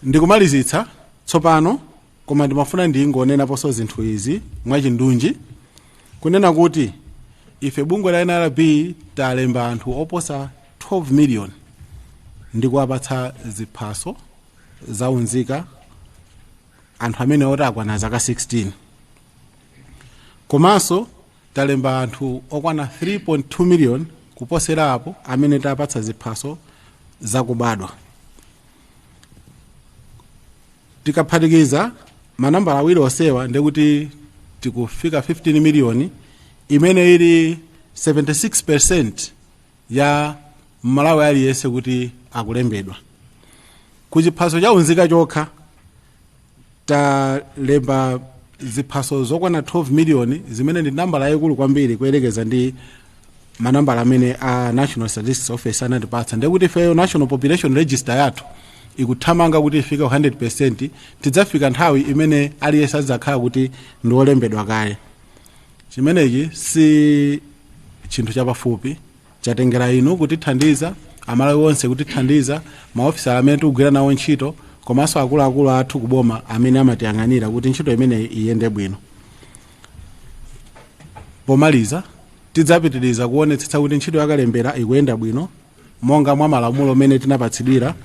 Ndikumalizitsa tsopano, koma ndimafuna ndingonenaponso zinthu izi mwachindunji, kunena kuti ife bungwe la NRB talemba anthu oposa 12 million ndi kuwapatsa ziphaso za unzika, anthu amene oti akwana zaka 16. Komanso talemba anthu okwana 3.2 million kuposera apo amene tapatsa ziphaso zakubadwa. Tikaphatikiza manambala awiri onsewa, ndekuti tikufika 15 miliyoni, imene ili 76% ya Mmalawi aliyense kuti akulembedwa. Ku chiphaso cha unzika chokha talemba ziphaso zokwana 12 miliyoni, zimene ndi nambala yayikulu kwambiri kuyerekeza ndi manambala amene a National Statistics Office anatipatsa. Ndekuti ifeyo National Population Register yathu ikuthamanga kuti ifike 100%. Tidzafika nthawi imene aliyense adzakhala kuti ndi wolembedwa kale. Chimenechi si chinthu chapafupi, chatengera inu kutithandiza, Amalawi onse kutithandiza, maofisala amene tikugwira nawo ntchito, komanso akuluakulu athu kuboma amene amatiyang'anira kuti ntchito imeneyi iyende bwino. Pomaliza, tidzapitiriza kuonetsetsa kuti ntchito yakalembera ikuyenda bwino monga mwa malamulo amene tinapatsidwira,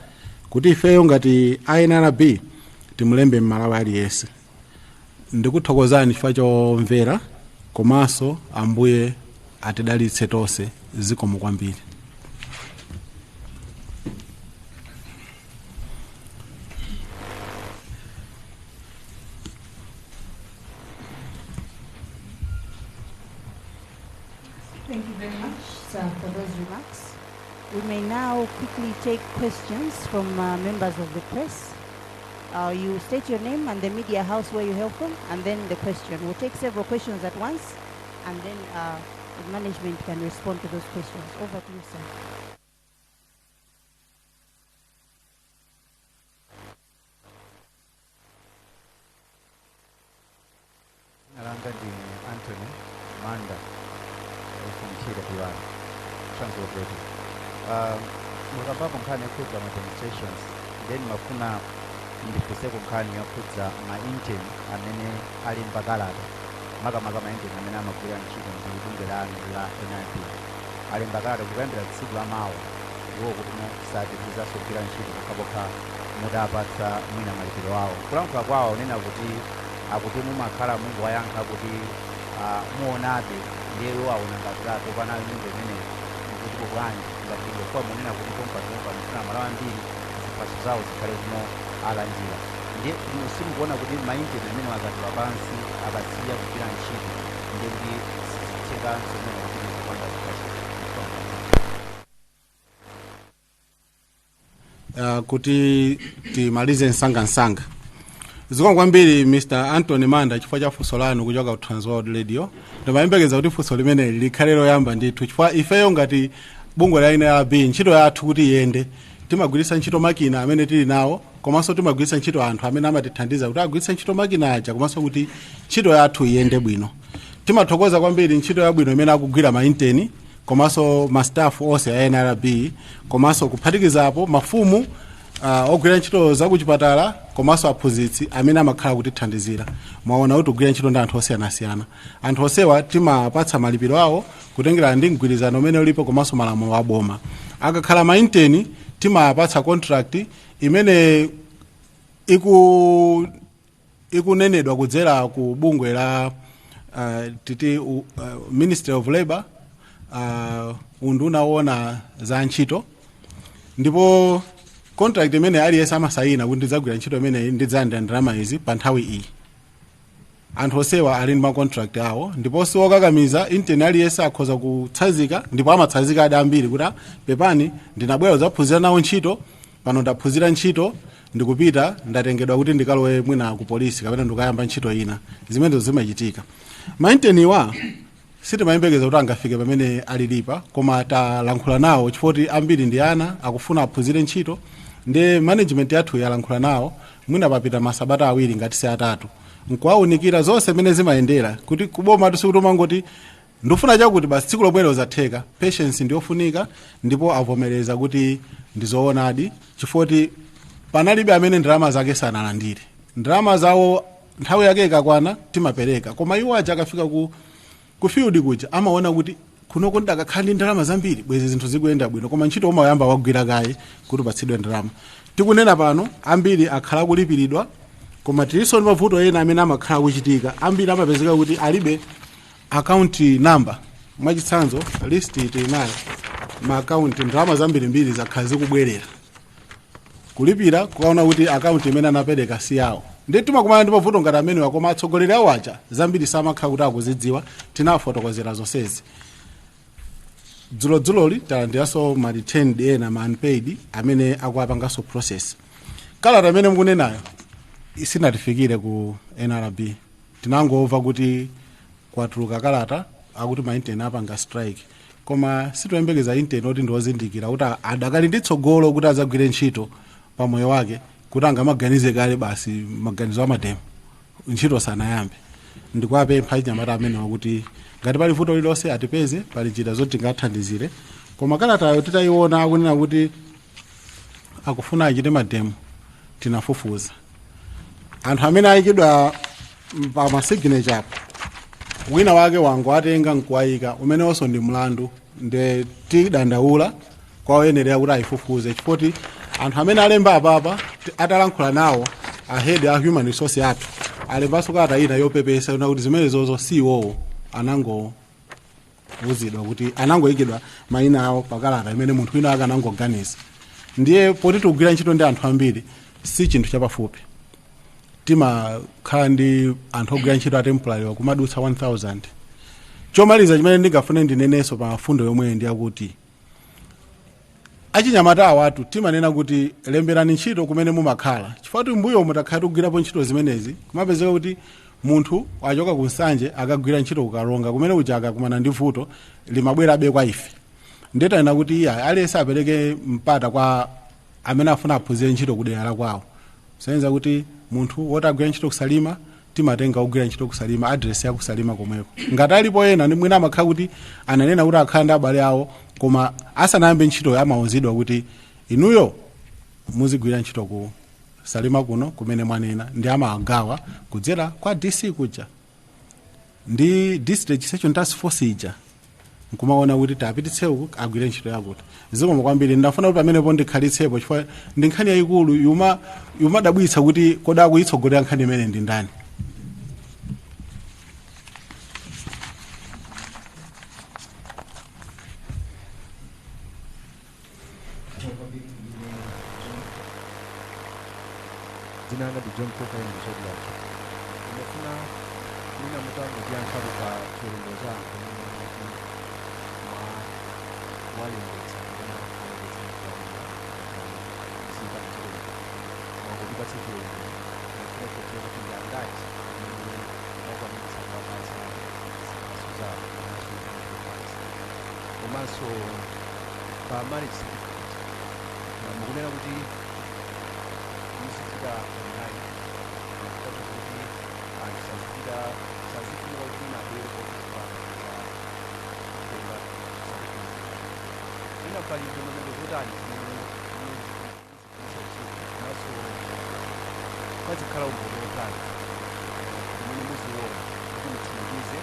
kuti ifeyo ngati NRB timulembe Mmalawi aliyense. Ndikuthokozani chifukwa chomvera, komanso Ambuye atidalitse tonse. Zikomo kwambiri. Thank you very much, sir, for those remarks. We may now quickly take questions from members of the press. You state your name and the media house where you hail from, and then the question. We'll take several questions at once, and then the management can respond to those questions. Over to you, sir. Transworld Radio. Mukambapo nkhani yokhudza ma demonstrations, then mafuna ndifunseko nkhani yokhudza ma intern amene ali mbakalata, makamaka ma intern amene amagwira ntchito ndi bungwe lanu la NRB. Ali mbakalata kuyambira tsiku la mawa iwo kuti musapitirizaso kugwira ntchito pokhapokha mutapatsa mwina malipiro awo. Kulankhula kwawo nena kuti akuti mumakhala mungowayankha kuti muonabe, ndiye iwo aona ngati atopa nayo nyimbo imeneyi. Mukutipo bwanji ngati ingekuwa munena kuti pompanopa mufuna Amalawi ambiri ziphaso zawo zikhale kuno alandira, ndiye simukuona kuti ma intern amene akatula pansi, akasiya kugwira ntchito, ndiye kuti sizithekanso mwina kuti kupanga ziphaso? Kuti timalize msangamsanga. Zikomo kwambiri, Mr Anthony Manda, chifukwa cha funso lanu kuchoka ku Transworld Radio. Ndimayembekeza kuti funso limeneli likhale loyamba ndithu, chifukwa ifeyo ngati bungwe la NRB, ntchito yathu kuti iyende timagwiritsa ntchito makina amene tili nawo, komanso timagwiritsa ntchito anthu amene amatithandiza kuti agwiritse ntchito makina aja, komanso kuti ntchito yathu iyende bwino. Timathokoza kwambiri ntchito yabwino imene akugwira ma intern komanso ma staff onse a NRB, komanso kuphatikizapo mafumu, ogwira ntchito zakuchipatala komanso aphunzitsi amene amakhala kutithandizira. Mwaona kuti kugwira ntchito ndi anthu osiyanasiyana. Anthu onsewa timapatsa malipiro awo kutengera ndi mgwirizano umene ulipo komanso malamulo aboma. Akakhala ma intern, timapatsa contract imene ikunenedwa kudzera ku bungwe la titi Ministry of Labor, unduna woona za ntchito, ndipo contract imene aliyense amasayina kuti ndidzagwira ntchito imeneyi, ndidzalandira ndalama izi pa nthawi iyi. Anthu onsewa ali ndi ma contract awo, ndipo siwokakamiza. Intern aliyense akhoza kutsanzika, ndipo amatsanzika adi ambiri kuti, "Ah, pepani, ndinabwera kudzaphunzira nawo ntchito, pano ndaphunzira ntchito, ndikupita, ndatengedwa kuti ndikalowe mwina ku polisi kapena ndikayamba ntchito ina." Zimenezo zimachitika. Ma interniwa sitimayembekeza kuti angafike pamene alilipa, koma talankhula nawo chifukwa ambiri ndi ana, akufuna aphunzire ntchito. Ndi management yathu yalankhula nawo, mwina papita masabata 2 ngati si 3, nkuwaunikira zonse zimene zimayendera kuti kuboma sikuti umangoti ndifuna chakuti basi tsiku lomwelo zatheka. Patience ndiyofunika, ndipo avomereza kuti ndizoonadi, chifukwa panalibe amene ndalama zake sanalandire. Ndalama zawo nthawi yake ikakwana timapereka, koma iwo aja akafika ku field kuja amaona kuti kunoko ndakakhala ndi ndalama zambiri bwezi zinthu zikuyenda bwino, koma ntchito umayamba wagwira kaye kuti upatsidwe ndalama. Tikunena pano ambiri akhala kulipiridwa, koma tilinso ndi mavuto ena amene amakhala kuchitika. Ambiri amapezeka kuti alibe account number. Mwachitsanzo, list tili nayo ma account, ndalama zambirimbiri zakhala zikubwerera kulipira, kukaona kuti account imene anapereka si yawo. Ndi timakumana ndi mavuto ngati amenewa, koma atsogoleri awo aja zambiri samakhala kuti akuzidziwa. Tinafotokozera zonsezi. Dzulodzuloli talandiranso ma returned ena, ma unpaid amene akuapanganso process. Kalata imene mukunenayo isinatifikire ku NRB. Tinangomva kuti kwatuluka kalata akuti ma intern apanga strike, koma sitoyembekeza intern oti ndiwozindikira kuti adakali ndi tsogolo kuti adzagwire ntchito pa moyo wake kuti angamaganize kale basi maganizo a ma demo ntchito sanayambe. Ndikuwapempha achinyamata amenewa kuti ngati pali vuto lililonse atipeze, pali njira zoti tingathandizire. Koma kalatayo titayiona akunena kuti akufuna achite ma demo, tinafufuza anthu amene ayikidwa pa ma signature apo, wina wake wango atenga nkuwayika, umenewonso ndi mlandu. Nde tidandaula kwa oyenerera kuti ayifufuze, chifukwa anthu amene alemba apapa, atalankhula nawo a head a human resource athu, alembanso kalata ina yopepesa yona kuti zimenezozo si iwowo, anangouzidwa kuti anangoyikidwa mayina awo pakalata imene munthu wina ake anangoganiza. Ndiye poti tikugwira ntchito ndi anthu ambiri, si chinthu chapafupi. Timakhala ndi anthu ogwira ntchito a temporary kumadutsa 1000. Chomaliza chimene ndingafune ndinenenso pa fundo yomweyo ndi yakuti achinyamata awatu timanena kuti lemberani ntchito kumene mumakhala, chifukwa kuti mbuyo mutakhala tikugwirapo ntchito zimenezi, kumapezeka kuti munthu achoka ku Nsanje akagwira ntchito kukalonga, kumene uja akakumana ndi vuto limabwerabe kwa ife. Nditanena kuti iya, aliyense apereke mpata kwa amene afuna aphunzire ntchito kudera la kwawo. Senza kuti munthu woti agwira ntchito kusalima, timatenga ogwira ntchito kusalima, address ya kusalima komweko. Ngati alipo ena ndi mwina amakhala kuti ananena kuti akhala ndi abale awo. Koma asanayambe ntchitoyo amauzidwa kuti inuyo muzigwira ntchito ku Salima kuno kumene mwanena, ndi amagawa kudzera kwa DC kuja ndi District Registration Task Force ija, nkumaona kuti tapititse uku, agwire ntchito yakuti. Zikomo kwambiri. Ndafuna kuti pamenepo ndikhalitsepo chifukwa ndi nkhani yayikulu yuma yumadabwitsa kuti kodi akuyitsogolera nkhani imene ndi ndani. Dzina langa ndi John Coca Zodiak. Ndimafuna mwina mutangotiyankhapo pa chiwerengero cha anthu amene muti mwalembetsa kapena alembetsa mzika mdziko, mwangotipatsa chiwerengero. Ndimafuna kudziwa kuti ndi angati amene mwakwanitsa kuwapatsa ziphaso zawo komanso identity cards. Komanso pa marriage certificate, mukunena kuti muzichita online, kutanthauza kuti anthu sazipita, sazifunika kuti mwina abwere ku office kwanu kutenga certificate. Mwina pali ndondomeko zotani zimene muzigwiritsa ntchito, komanso pazikhala umboni otani umene muziona kuti mutsimikize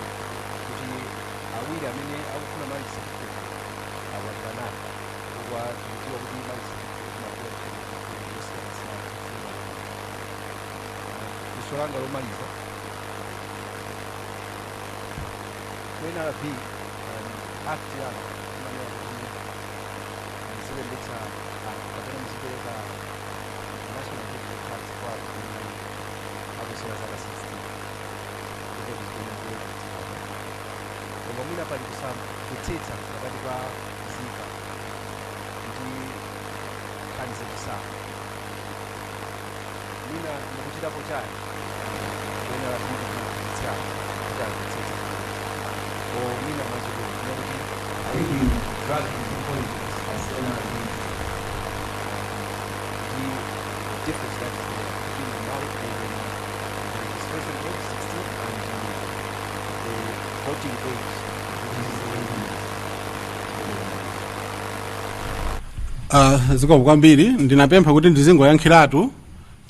kuti awiri amene akufuna marriage certificate akwatiranapo? Chifukwa tikudziwa kuti marriage certificate imabwera zosiyanasiyana. Funso langa lomaliza, ku NRB, Act yanu imanena kuti muzilembetsa anthu kapena muzipereka national identity cards kwa anthu amene aposera zaka 16, ndipo zimene mukulembetsana. Koma mwina pali kusamvetsetsa pakati pa nzika ndi nkhani zachisankho. Mwina mukuchitapo chani ku NRB kuti muphunzitse anthu kuti amvetsetse zimenezi? O mwina mwachidule kuna kuti, are you being dragged into politics as NRB, ndi the difference that is there between the registration age 16 and the voting age, which is 18? Zikomo kwambiri. Ndinapempha kuti ndizingoyankhiratu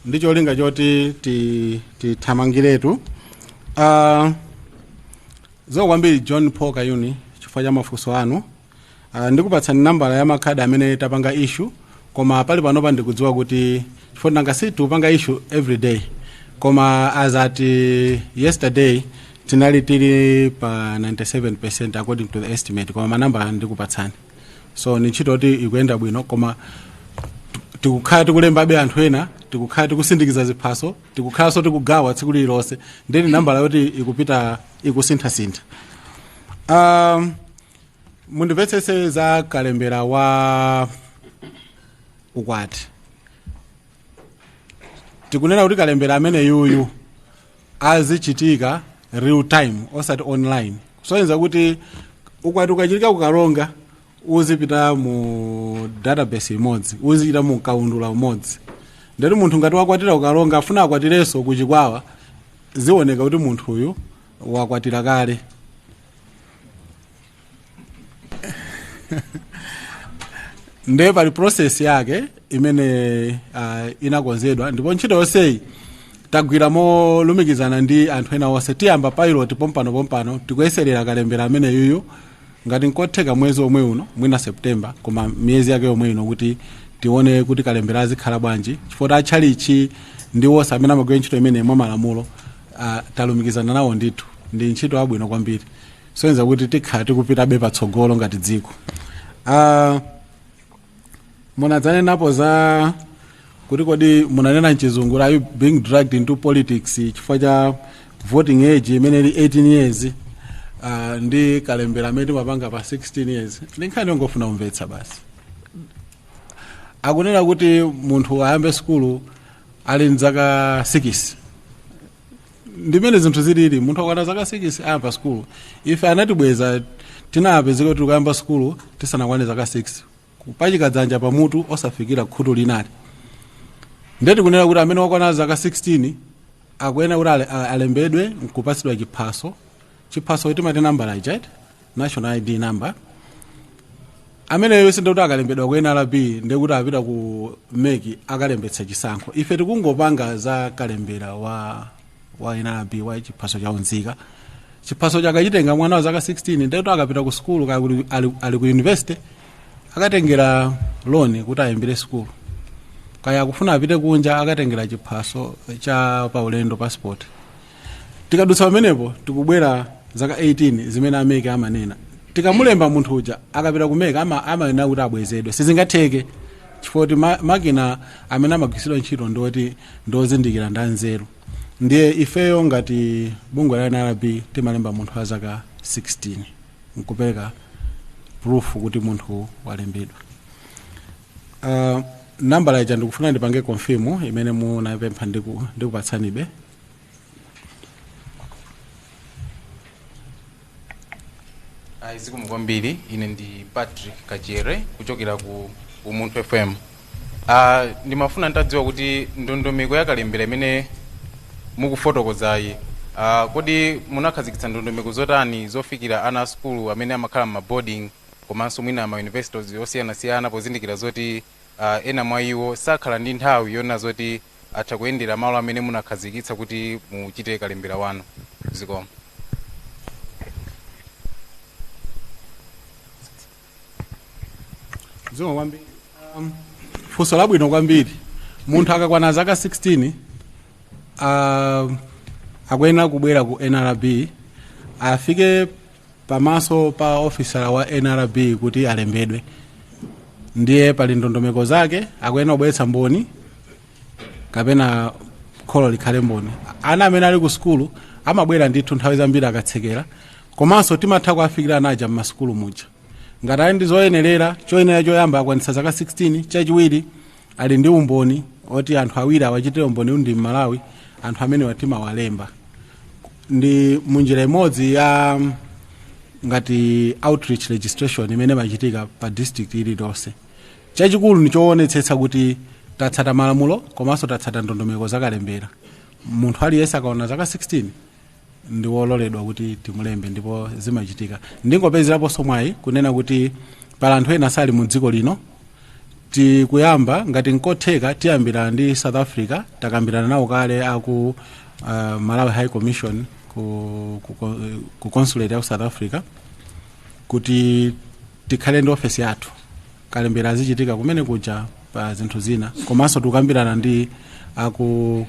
ndi cholinga choti tithamangiretu. Zikomo kwambiri, John Paul Kayuni, chifukwa cha mafunso anu. Ndikupatsani nambala ya makhadi amene tapanga issue, koma pali panopa ndikudziwa kuti chifukwa nanga si tikupanga issue every day, koma as at yesterday tinali tili pa 97% according to the estimate, koma manambala ndikupatsani. So ni ntchito yoti ikuyenda bwino, koma tikukhala tikulembabe anthu ena, tikukhala tikusindikiza ziphaso, tikukhalanso tikugawa tsiku lililonse, ndeni nambala yoti ikupita ikusinthasintha. Mundimvetsetse za kalembera wa ukwati. Tikunena kuti kalembera amene yuyu azichitika real time, osati online, kusonyeza kuti ukwati ukachitika kukalonga uzipita mu database imodzi, uzichita mu kaundula umodzi. Ndeti munthu ngati wakwatira kukalonga, afuna akwatirenso kuchikwawa, zioneka kuti munthu uyu wakwatira kale. Ndiye pali process yake imene inakonzedwa, ndipo ntchito yonseyi tagwira molumikizana ndi anthu ena onse. Tiyamba pilot pompano pompano, tikuyeserera kalembera amene yuyu, ngati nkotheka mwezi omwe uno, mwina September, koma miyezi yake yomwe ino, kuti tione kuti kalembera azikhala bwanji, chifukwa atchalichi ndi wonse amene amagwira ntchito imene mwa malamulo talumikizana nawo ndithu. Ndi ntchito yabwino kwambiri, soyenza kuti tikhala tikupitabe patsogolo ngati dziko. Munadzanenapo za kuti kodi munanena mchizungu, "Are you being dragged into politics?" chifukwa cha voting age imene ili 18 years ndi kalembera amene timapanga pa 16 years. Ndi nkhani yongofuna kumvetsa basi. Akunena kuti munthu ayambe sukulu ali mzaka 6, ndimene zinthu zilili. Munthu akwana zaka 6 ayamba sukulu. Ife anatibweza, tinapezeka kuti tikuyamba sukulu tisanakwane zaka 6, kupachika dzanja pamutu osafikira khutu linali. Ndeti kunena kuti amene wakwana zaka 16 akuyenera kuti alembedwe nkupatsidwa chiphaso. Chiphaso timati nambala ija, national ID number. Ameneyo sindikuti akalembedwa ku NRB ndikuti apita ku MEC akalembetsa chisankho. Ife tikungopanga za kalembera wa NRB wa chiphaso cha unzika. Chiphaso chakachitenga mwana wa zaka 16, ndikuti akapita ku sukulu, kaya kuti ali ku university, akatengera loan kuti ayimbire sukulu, kaya akufuna apite kunja, akatengera chiphaso cha paulendo, passport. Tikadutsa pamenepo, tikubwera zaka 18 zimene a MEC amanena. Tikamulemba munthu uja, akapita ku MEC amanena kuti abwezedwe. Sizingatheke, chifukwa kuti makina amene amagwiritsidwa ntchito ndioti ndiozindikira ndi anzeru. Ndiye ifeyo ngati bungwe la NRB timalemba munthu wa zaka 16 nkupereka proof kuti munthu walembedwa. Nambala ija ndikufuna ndipange confirm imene munapempha, ndikupatsanibe. Ayi, zikomo kwambiri. Ine ndi Patrick Kachere kuchokera ku Umunthu FM. Ndimafuna ntadziwa kuti ndondomeko yakalembera imene mukufotokozayi, kodi munakhazikitsa ndondomeko zotani zofikira ana a sukulu amene amakhala ma boarding komanso mwina ma universities osiyanasiyana, pozindikira zoti ena mwa iwo sakhala ndi nthawi yona zoti atha kuyendera malo amene munakhazikitsa kuti muchite kalembera wanu? Zikomo. Zikomo kwambiri. Funso labwino kwambiri. Munthu akakwana zaka 16 akuyenera kubwera ku NRB, afike pamaso pa ofisala wa NRB kuti alembedwe. Ndiye pali ndondomeko zake. Akuyenera kubweretsa mboni kapena kholo likhale mboni. Ana amene ali ku sukulu amabwera ndithu nthawi zambiri akatsekera, komanso timatha kuafikira anaja mmasukulu muja ngati ali ndi zoyenerera. Choyenera choyamba, akwanitsa zaka 16. Chachiwiri, ali ndi umboni oti anthu awiri awachitire umboni ndi Mmalawi. Anthu amene timawalemba ndi munjira imodzi ya ngati outreach registration imene imachitika pa district ililonse. Chachikulu ndi choonetsetsa kuti tatsata malamulo komanso tatsata ndondomeko zakalembera. Munthu aliyense akaona zaka 16 ndi wololedwa kuti timulembe, ndipo zimachitika. Ndingopezeraponso mwayi kunena kuti pala anthu ena sali mu dziko lino. Tikuyamba, ngati nkotheka, tiyambira ndi South Africa. Takambirana nawo kale aku Malawi High Commission ku consulate ya ku South Africa kuti tikhale ndi ofesi yathu, kalembera azichitika kumene kuja pa zinthu zina. Komanso tikukambirana ndi aku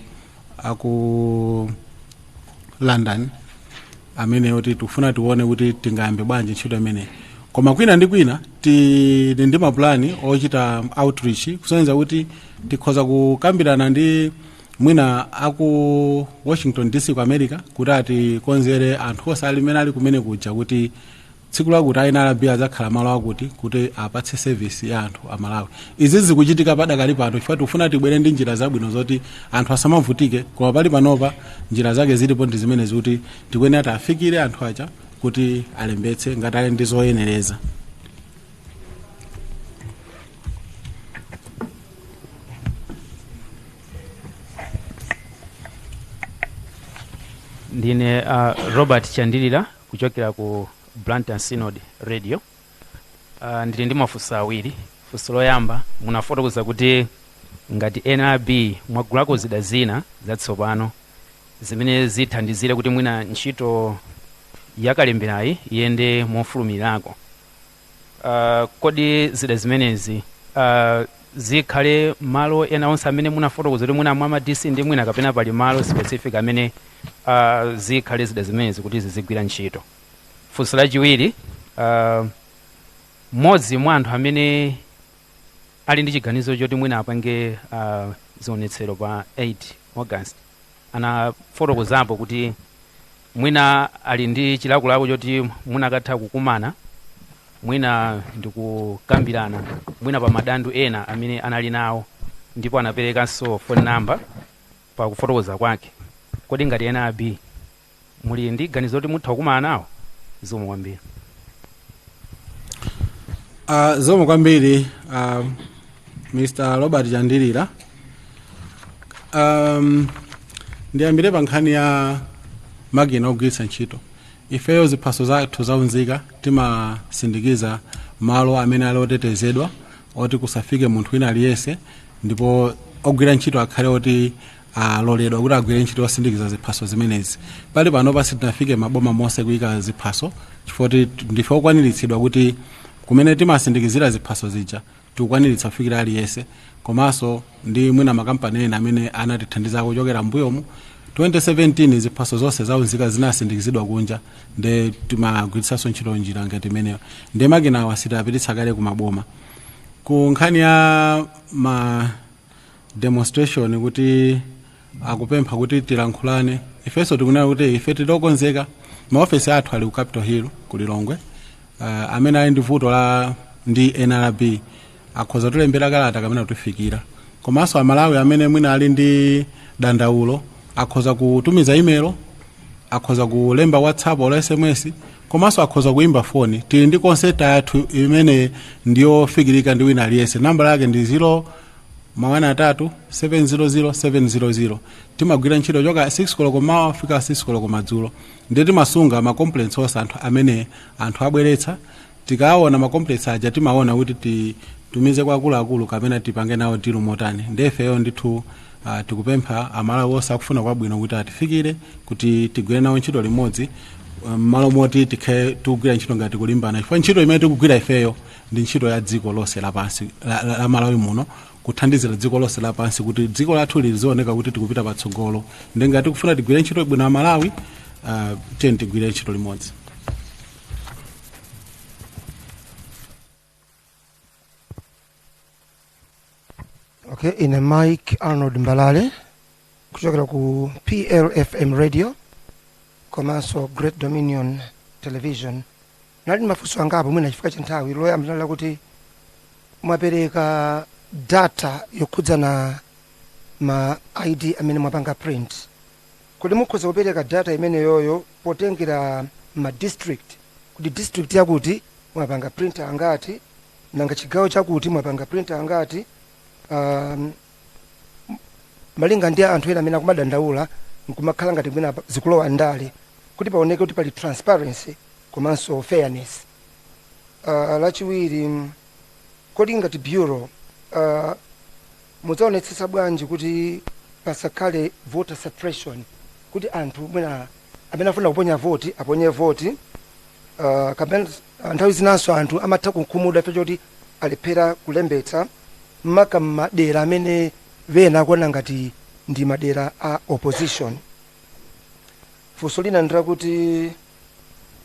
London amene kuti tikufuna tione kuti tingayambe bwanji ntchito imeneyi. Koma kwina ndi kwina tili ndi mapulani ochita outreach, kusonyeza kuti tikhoza kukambirana ndi mwina aku Washington DC ku America kuti atikonzere anthu onse ali mene ali kumene kuja kuti tsiku lakuti a NRB adzakhala malo akuti kuti apatse service ya anthu Amalawi. Izi zikuchitika padakali pano chifukwa tikufuna tibwere ndi njira zabwino zoti anthu asamavutike. Koma pali panopa njira zake zilipo ndi zimene zikuti tikuyenera tiafikire anthu aja kuti alembetse ngati ali ndi zoyenereza. Ndine Robert Chandilira kuchokera ku Blantyre Synod Radio. Ndili ndi mafunso awiri. Funso loyamba, munafotokoza kuti ngati NRB mwagulako zida zina zatsopano zimene zithandizire kuti mwina ntchito yakalemberayi iyende mofulumirako. Kodi zida zimenezi zikhale malo ena onse amene munafotokoza kuti mwina mwa ma DC ndi mwina, kapena pali malo specific amene zikhale zida zimenezi kuti zizigwira ntchito? Funso lachiwiri, mmodzi mwa anthu amene ali ndi chiganizo choti mwina apange zionetsero pa 8 August anafotokozapo kuti mwina ali ndi chilakolako choti munakatha kukumana mwina ndikukambirana mwina pa madandu ena amene anali nawo, ndipo anaperekanso phone number pa kufotokoza kwake. Kodi ngati NRB muli ndi ganizo kuti mutha kukumana nawo? Zikomo kwambiri. Zikomo kwambiri, Mr Robert Chandilira. Ndiyambire pa nkhani ya makina ogwiritsa ntchito. Ifeyo ziphaso zathu zaunzika timasindikiza Malo amene ali otetezedwa, oti kusafike munthu wina aliyense, ndipo ogwira ntchito akhale oti aloledwa kuti agwire ntchito yosindikiza ziphaso zimenezi. Pali panopa sitinafike maboma monse kuyika ziphaso, chifukwa kuti ndife okwaniritsidwa kuti kumene timasindikizira ziphaso zija tikukwaniritsa kufikira aliyense, komanso ndi mwina makampani ena amene anatithandiza kuchokera mbuyomu. 2017 ziphaso zonse zaunzika zinasindikizidwa kunja, nde timagwiritsanso ntchito njira ngati imeneyo, ndi makinawa sitapititsa kale kumaboma. Ku nkhani ya ma demonstration, kuti akupempha kuti tilankhulane, ifenso tikunena kuti ife tilokonzeka. Maofesi athu ali ku Capitol Hill ku Lilongwe. Amene ali ndi vuto la ndi NRB akhoza tulembera kalata kamene kutifikira, komanso Amalawi amene mwina ali ndi dandaulo akhoza kutumiza email, akhoza kulemba WhatsApp or SMS, komanso akhoza kuimba foni. Tili ndi call center yathu imene ndiyofikirika ndi wina aliyense. Nambala yake ndi 0 1 3 700 700. Timagwira ntchito choka 6 koloko mawa fika 6 koloko madzulo, ndiye timasunga ma complaints onse anthu amene anthu abweretsa. Tikaona ma complaints aja, timaona kuti titumize kwa akuluakulu kapena tipange nawo deal motani. Ndiye ifeyo ndithu tikupempha Amalawi onse akufuna kwabwino kuti atifikire kuti tigwire nawo ntchito limodzi, m'malo moti tikhale tikugwira ntchito ngati kulimbana, chifukwa ntchito imene tikugwira ifeyo ndi ntchito ya dziko lonse lapansi la Malawi muno, kuthandizira dziko lonse lapansi kuti dziko lathu lizioneka kuti tikupita patsogolo. Ndi ngati tikufuna tigwire ntchito bwino Amalawi, tiyeni tigwire ntchito limodzi. Okay, ine Mike Arnold Mbalale kuchokera ku PLFM Radio komanso Great Dominion Television. Nali mafunso angapo mwina chifukwa cha nthawi. Loyamba linali kuti mwapereka data yokhudzana ma ID amene mwapanga print. Kodi mukhoza kupereka data imeneyoyo potengera ma district, kuti district yakuti mwapanga print angati, nanga chigawo chakuti mwapanga print angati, malinga ndi anthu ena amene akumadandaula nkumakhala ngati mwina zikulowa ndale, kuti paoneke kuti pali transparency komanso fairness? Lachiwiri, kodi ngati bureau mudzaonetsetsa bwanji kuti pasakhale voter suppression, kuti anthu mwina amene afuna kuponya voti aponye voti, kapena nthawi zinanso anthu amatha kukhumudwa ife choti alephera kulembetsa, maka madera amene ena akuona ngati ndi madera a opposition? Funso lina ndirakuti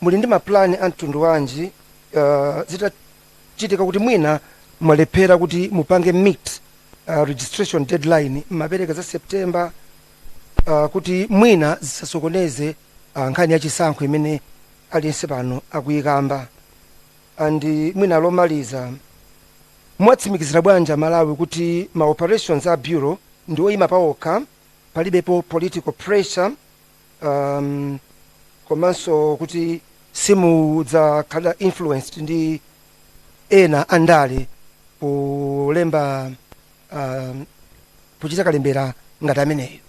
muli ndi maplani a mtundu wanji zitachitika kuti mwina mwalephera kuti mupange meet registration deadline mmapereka za September, kuti mwina zisasokoneze nkhani ya chisankho imene aliyense pano akuyikamba? And mwina lomaliza, mwatsimikizira bwanji Malawi kuti ma operations a bureau ndi oyima pawokha, palibepo political pressure, komanso kuti simudzakhala influenced ndi ena andale polemba, pochita kalembera ngati ameneyo?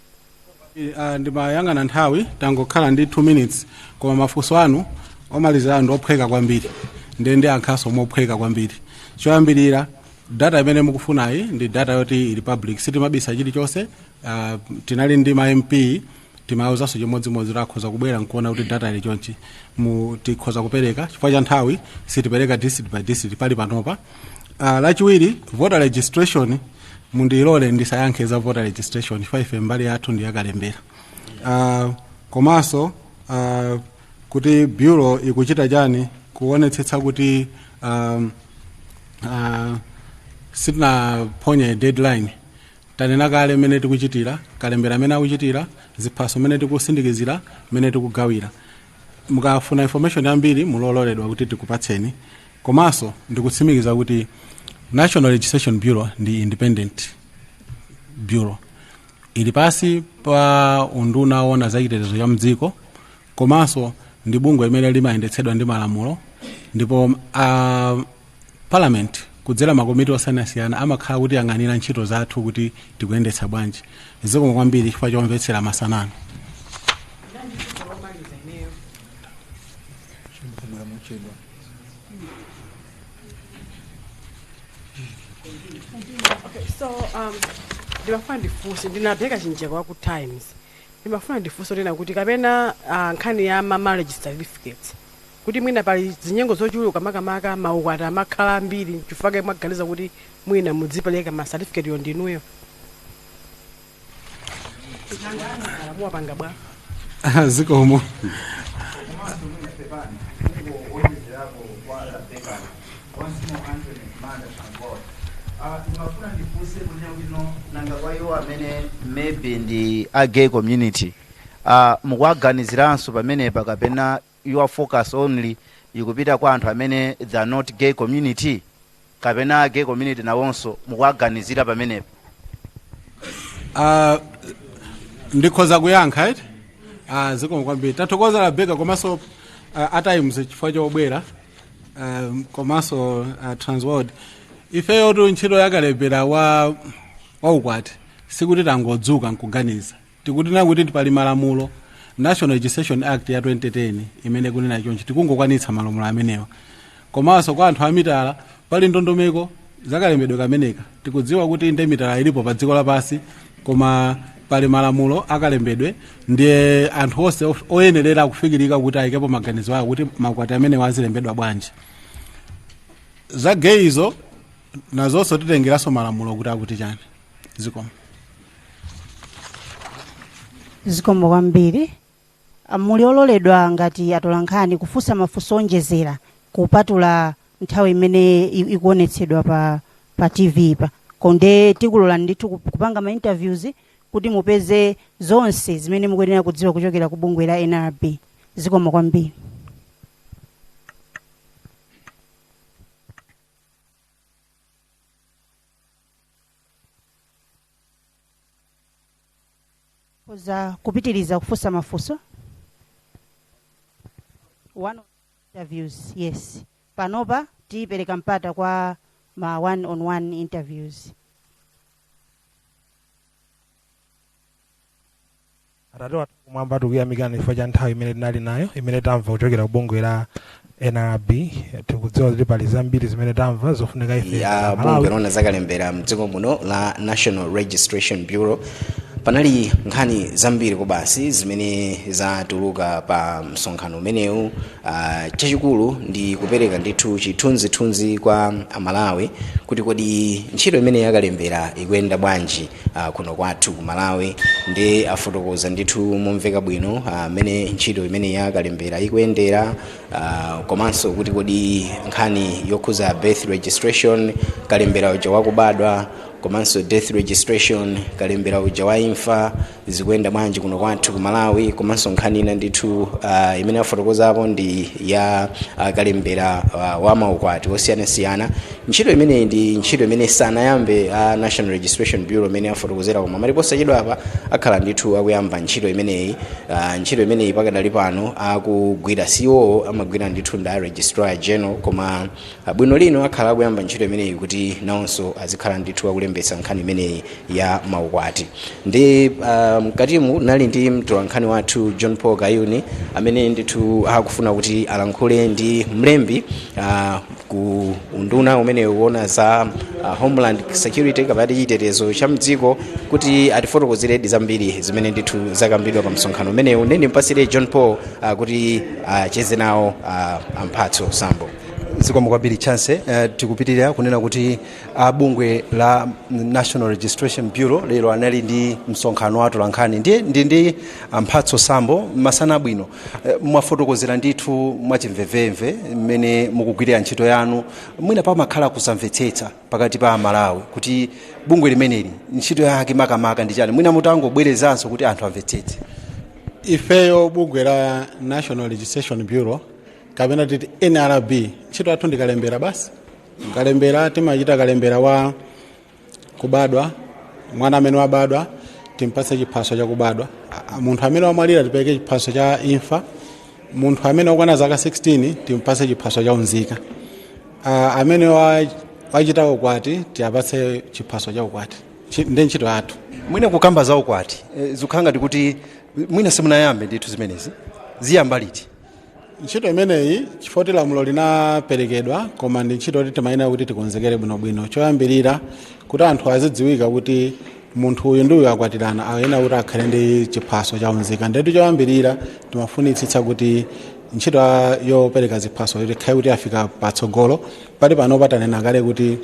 Ndimayang'ana nthawi, tangokhala ndi 2 minutes, koma mafunso anu omalizira ndi ophweka kwambiri, ndi ndiyankhaso mophweka kwambiri. Choyambirira, data imene mukufunayi ndi data yoti ili public, sitimabisa chilichonse. Tinali ndi ma MP, timawuzanso chimodzimodzi kuti akhoza kubwera nkuona kuti data ili chonchi, mu tikhoza kupereka. Chifukwa cha nthawi sitipereka district by district pali panopa. Lachiwiri, voter registration, mundilole ndisayankhe za voter registration chifukwa ife mbali yathu ndi yakalembera. Komanso kuti bureau ikuchita chani kuonetsetsa kuti sitinaphonye deadline, tanena kale mmene tikuchitira kalembera, amene akuchitira ziphaso, mmene tikusindikizira, mmene tikugawira. Mukafuna information yambiri mulololedwa kuti tikupatseni. Komanso ndikutsimikiza kuti National Registration Bureau ndi independent bureau, ili pasi pa unduna woona za chitetezo cha mdziko, komanso ndi bungwe limene limayendetsedwa ndi malamulo, ndipo parliament kudzera makomiti osiyanasiyana amakhala kuti yang'anira ntchito zathu kuti tikuyendetsa bwanji. Zikomo kwambiri chifukwa chomvetsera masanano. Kubwera mochedwa. Okay, so ndimafuna ndifunse, ndinabheka chinjeko wa ku Times. Ndimafuna ndifunse tena kuti kapena nkhani ya ma marriage certificates, kuti mwina pali zinyengo zochuluka, makamaka maukwati amakhala ambiri, chifukwa mwaganiza kuti mwina mudzipereka ma certificate yo ndinuyo muwapanga bwa? Zikomo. Ndimafuna ndifunse kunena kuti nanga kwa iwo amene maybe ndi a gay community, mukuwaganiziranso pamenepa, kapena your focus only ikupita kwa anthu amene they are not gay community, kapena gay community nawonso mukuwaganizira pamenepa? Ndikhoza kuyankha iti. Zikomo kwambiri, tathokoza Rebecca komanso a Times chifukwa chobwera, komanso Transworld. Ifeyotu ntchito yakalembera wa ukwati sikuti tangodzuka nkuganiza. Tikutina kuti pali malamulo, National Registration Act ya 2010, imene kunena chonchi. Tikungokwanitsa malamulo amenewa. Komanso kwa anthu amitala pali ndondomeko zakalembedwe kameneka. Tikudziwa kuti inde mitala ilipo pa dziko lapansi, koma pali malamulo akalembedwe, ndiye anthu onse oyenerera kufikirika kuti ayikepo maganizo awo kuti maukwati amenewa azilembedwa bwanji. Za gay izo nazonso titengeranso malamulo kuti akuti chani. Zikomo. Zikomo kwambiri. Muli ololedwa ngati atolankhani kufunsa mafunso onjezera kupatula nthawi imene ikuonetsedwa pa TV pa konde. Tikulola ndithu kupanga ma interviews kuti mupeze zonse zimene mukuyenera kudziwa kuchokera ku bungwe la NRB. Zikomo kwambiri. Koza kupitiriza kufunsa mafunso, one interviews. Yes, panopa tiyipereka mpata kwa ma one on one interviews. Atate wathu kumwamba, tikuyamikani chifukwa cha nthawi imene tinali nayo, imene tamva kuchokera ku bungwe la NRB. Tikudziwa kuti pali zambiri zimene tamva zofunika ife Ya. Malawi. Bungwe lona zakalembera mdziko muno la National Registration Bureau, panali nkhani zambiri kubasi zimene zatuluka pa msonkhano umenewu. Chachikulu ndi kupereka ndithu chithunzithunzi kwa Amalawi kuti kodi ntchito imene yakalembera ikuyenda bwanji kuno kwathu ku Malawi. Ndi afotokoza ndithu momveka bwino mmene ntchito imene yakalembera ikuyendera, komanso kuti kodi nkhani yokhuza birth registration, kalembera uja wakubadwa, komanso death registration, kalembera uja wa imfa, zikuyenda bwanji kuno kwathu ku Malawi. Komanso nkhani ina ndithu imene afotokozapo ndi ya kalembera wa maukwati osiyanasiyana. Ntchito imeneyi ndi ntchito imene sanayambe a National Registration Bureau imene afotokozera, koma mali posachedwa apa akhala ndithu akuyamba ntchito imeneyi. Ntchito imeneyi pakadali pano akugwira CEO, amagwira ndithu ndi a Registrar General, koma bwino lino akhala akuyamba ntchito imeneyi kuti nawonso azikhala ndithu akulembetsa nkhani imeneyi ya maukwati. Ndi mkatimu nali ndi mtolankhani wathu John Paul Kayuni, amene ndithu akufuna kuti alankhule ndi mlembi ku unduna umene uona za Homeland Security, kapena chitetezo cha mdziko, kuti atifotokozeredi zambiri zimene ndithu zakambidwa pa msonkhano umenewu. Nde mpasire John Paul kuti acheze nawo Amphatso Sambo. Zikomo kwambiri, Chance. Tikupitirira kunena kuti abungwe la National Registration Bureau lero anali ndi msonkhano wa atolankhani. Ndiye ndi Amphatso Sambo. Masana abwino. Mwafotokozera ndithu mwachimvemvemve mmene mukugwirira ntchito yanu. Mwina pamakhala kusamvetsetsa pakati pa Amalawi kuti bungwe limeneli ntchito yake makamaka ndi chani. Mwina mutangobwerezanso kuti anthu amvetsetse. Ifeyo bungwe la National Registration Bureau, kapena titi NRB, ntchito yathu ndikalembera basi. Kalembera timachita kalembera wa kubadwa. Mwana amene wabadwa timpatse chiphaso chakubadwa. Munthu amene wamwalira tipereke chiphaso cha imfa. Munthu amene wakwana zaka 16 timpatse chiphaso cha unzika. Amene wachita ukwati tiyapatse chiphaso cha ukwati. Ndi ntchito yathu. Mwina kukamba za ukwati, zikukhala ngati kuti mwina simunayambe ndithu zimenezi. Ziyamba liti? Ntchito imeneyi, chifukwa lamulo linaperekedwa, koma ndi ntchito yoti timayenera kuti tikonzekere bwinobwino. Choyambirira, kuti anthu azidziwika kuti munthu uyu ndi uyu akwatirana, ayenera kuti akhale ndi chiphaso chaunzika. Ndetu choyambirira timafunitsitsa kuti ntchito yopereka ziphaso ikhale kuti afika patsogolo. Pali pano patanena kale kuti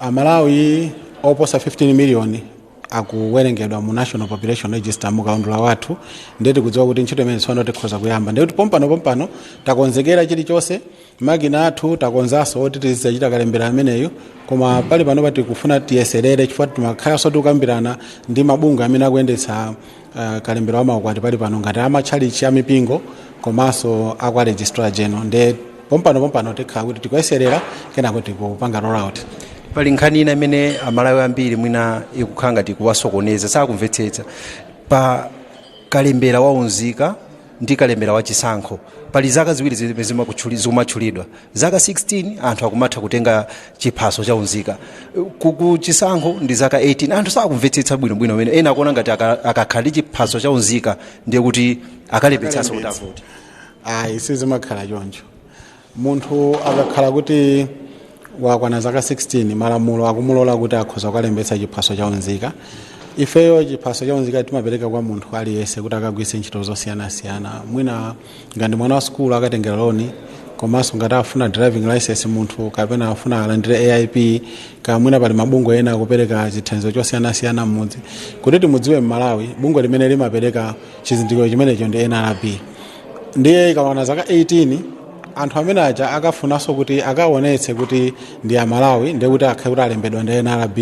Amalawi oposa 15 miliyoni akuwerengedwa mu National Population Register, mukaundula wathu. Ndiye tikudziwa kuti ntchito imene tsopano tikhoza kuyamba. Ndiye kuti pompano pompano takonzekera chilichonse, makina athu takonzanso oti tizidzachita kalembera ameneyo. Koma pali pano tikufuna tiyeserere, chifukwa timakhalanso tikukambirana ndi mabungwe amene akuyendetsa kalembera wa maukwati pali pano, ngati amatchalichi, amipingo, komanso akwa Registrar General. Ndiye pompano pompano tikhala kuti tikuyeserera, kenako tikupanga rollout. Pali nkhani ina imene Amalawi ambiri mwina ikukhala ngati kuwasokoneza, sakumvetsetsa. Pa kalembera waunzika ndi kalembera wachisankho pali zaka ziwiri zimene zimatchulidwa. Zaka 16 anthu akumatha kutenga chiphaso chaunzika, ku chisankho ndi zaka 18. Anthu sakumvetsetsa bwinobwino mene ena akuona ngati akakhala ndi chiphaso chaunzika ndiye kuti akalembetsanso kuti avote. Ayi, sizimakhala choncho. Munthu akakhala kuti wakwana zaka 16, malamulo akumulola kuti akhoza kukalembetsa chiphaso chaunzika. Ifeyo chiphaso chaunzika timapereka kwa munthu aliyense kuti akagwiritse ntchito zosiyanasiyana, mwina ngati mwana wa sukulu akatengera loni, komanso ngati afuna driving license munthu, kapena afuna alandire AIP, kamwina pali mabungwe ena akupereka chithandizo chosiyanasiyana mmudzi. Kuti timudziwe mMalawi, bungwe limene limapereka chizindikiro chimenecho ndi NRB. Ndiye ikakwana zaka 18, anthu amene aja akafunanso kuti akaonetse kuti ndi Amalawi, ndiye kuti akhale kuti alembedwa ndi NRB,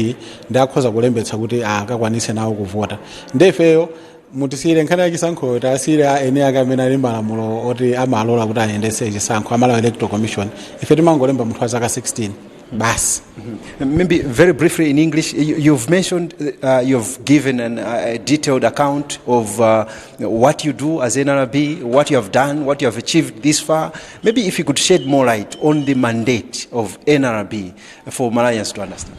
ndi akhoza kulembetsa kuti akakwanise nawo kuvota. Ndiye ifeyo mutisiyire nkhani ya chisankhoyo, tasiyire a eni ake amene ali malamulo oti amalola kuti ayendetse chisankho, Amalawi Electoral Commission. Ife timangolemba munthu wa zaka 16 basi. Maybe very briefly in English, you've mentioned, you've given a detailed account of what you do as NRB, what you have done, what you have achieved this far. Maybe if you could shed more light on the mandate of NRB for Malawians to understand.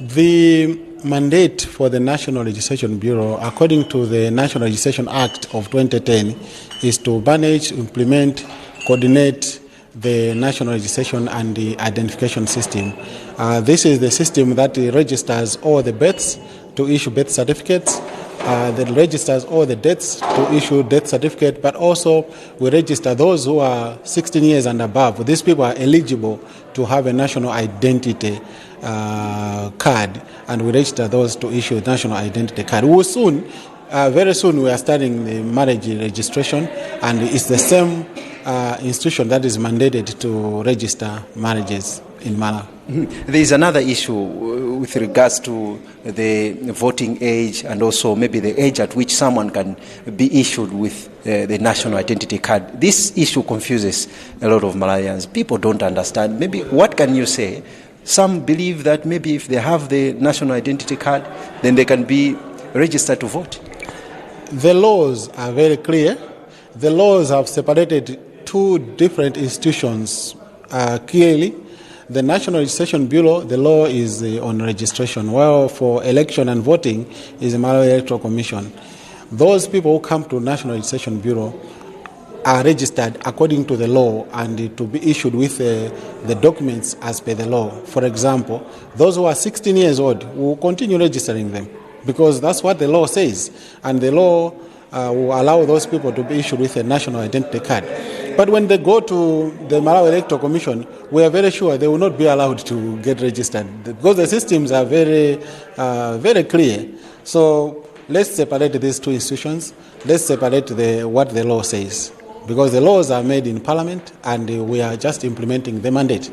The mandate for the National Registration Bureau, according to the National Registration Act of 2010, is to manage, implement, coordinate the national registration and the identification system. This is the system that registers all the births to issue birth certificates, that registers all the deaths to issue death certificate, but also we register those who are 16 years and above. These people are eligible to have a national identity card, and we register those to issue national identity card. We will soon, very soon, we are starting the marriage registration, and it's the same institution that is mandated to register marriages in Malawi. There is another issue with regards to the voting age and also maybe the age at which someone can be issued with the national identity card. This issue confuses a lot of Malawians. People don't understand. Maybe what can you say? Some believe that maybe if they have the national identity card, then they can be registered to vote. The laws are very clear. The laws have separated two different institutions clearly. The National Registration Bureau, the law is on registration, while for election and voting is the Malawi Electoral Commission. Those people who come to National Registration Bureau are registered according to the law and to be issued with the documents as per the law. For example, those who are 16 years old will continue registering them because that's what the law says. And the law will allow those people to be issued with a national identity card. But when they go to the Malawi Electoral Commission, we are very sure they will not be allowed to get registered because the systems are very, very clear. So let's separate these two institutions. Let's separate what the law says, because the laws are made in Parliament and we are just implementing the mandate.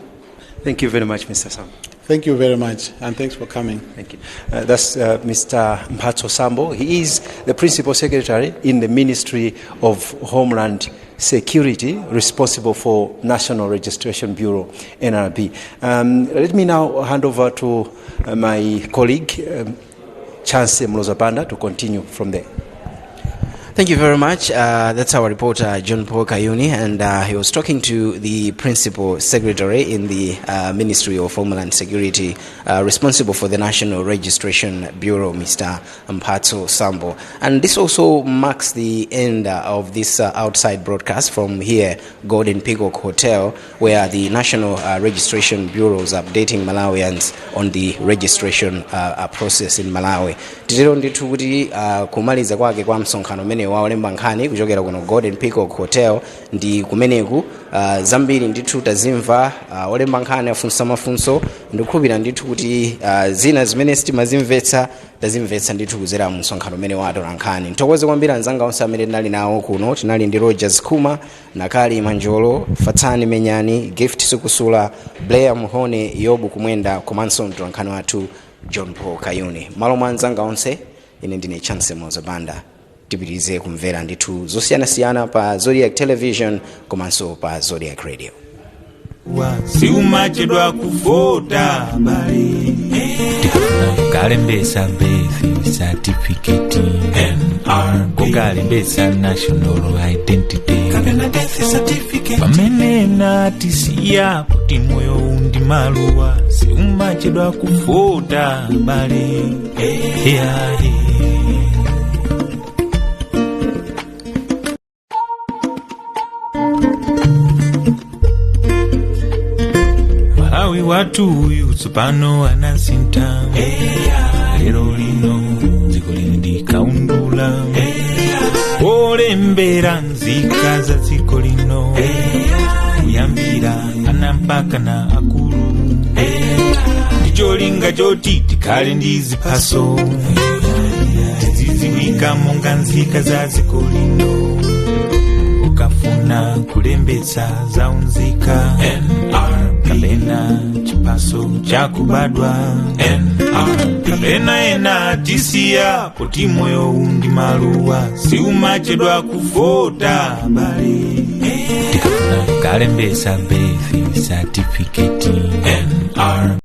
Thank you very much, Mr. Sambo. Thank you very much, and thanks for coming. Thank you. That's Mr. Mphatso Sambo. He is the Principal Secretary in the Ministry of Homeland Security, responsible for National Registration Bureau, NRB. Let me now hand over to my colleague, Chance Mlozapanda, to continue from there. Thank you very much. That's our reporter, John Paul Kayuni, and he was talking to the Principal Secretary in the Ministry of Homeland Security, responsible for the National Registration Bureau, Mr. Mphatso Sambo. And this also marks the end of this outside broadcast from here, Golden Peacock Hotel, where the National Registration Bureau is updating Malawians on the registration process in Malawi. Titero ndithu kuti kumaliza kwake kwa msonkhano umene waolemba nkhani kuchokera kuno Golden Peacock Hotel ndi kumeneku. Zambiri ndithu tazimva, olemba nkhani afunsa mafunso. Ndikukhulupirira ndithu kuti zina zimene sitimazimvetsa tazimvetsa ndithu kudzera mu msonkhano umene watola nkhani. Nthokoze kwambiri anzanga onse amene tinali nawo kuno. Tinali ndi Rogers Khuma, Nakali Manjolo, Fatsani Menyani, Gift Sukusula, Blair Muhone, Yobu Kumwenda komanso mtolankhani wathu John Paul Kayuni. Malo mwa anzanga onse, ine ndine Chance Mozabanda. Tipitirize kumvera ndithu zosiyanasiyana pa Zodiak Television komanso pa Zodiak Radio. Siumachedwa kuvota bale, tikafuna kukalembesa birth certificate, NRB, kukalembesa national identity kapena death certificate, pamene natisiya kuti moyo undi maluwa, siumachedwa kuvota bale, yeah, yeah. Malawi wathu uyu tsopano anasintha, lero lino dziko lili ndikaundula olembera nzika za dziko lino, kuyambira ana mpaka na akulu, ndicholinga choti tikhale ndi ziphaso tizidziwika monga nzika za dziko lino. Ukafuna kulembetsa za unzika, NRB, kapena chiphaso chakubadwa, NRB, kapena ena tisiya kuti moyo undi maluwa, siumachedwa kuvota bale, tikafuna kukalembesa birth certificate, NR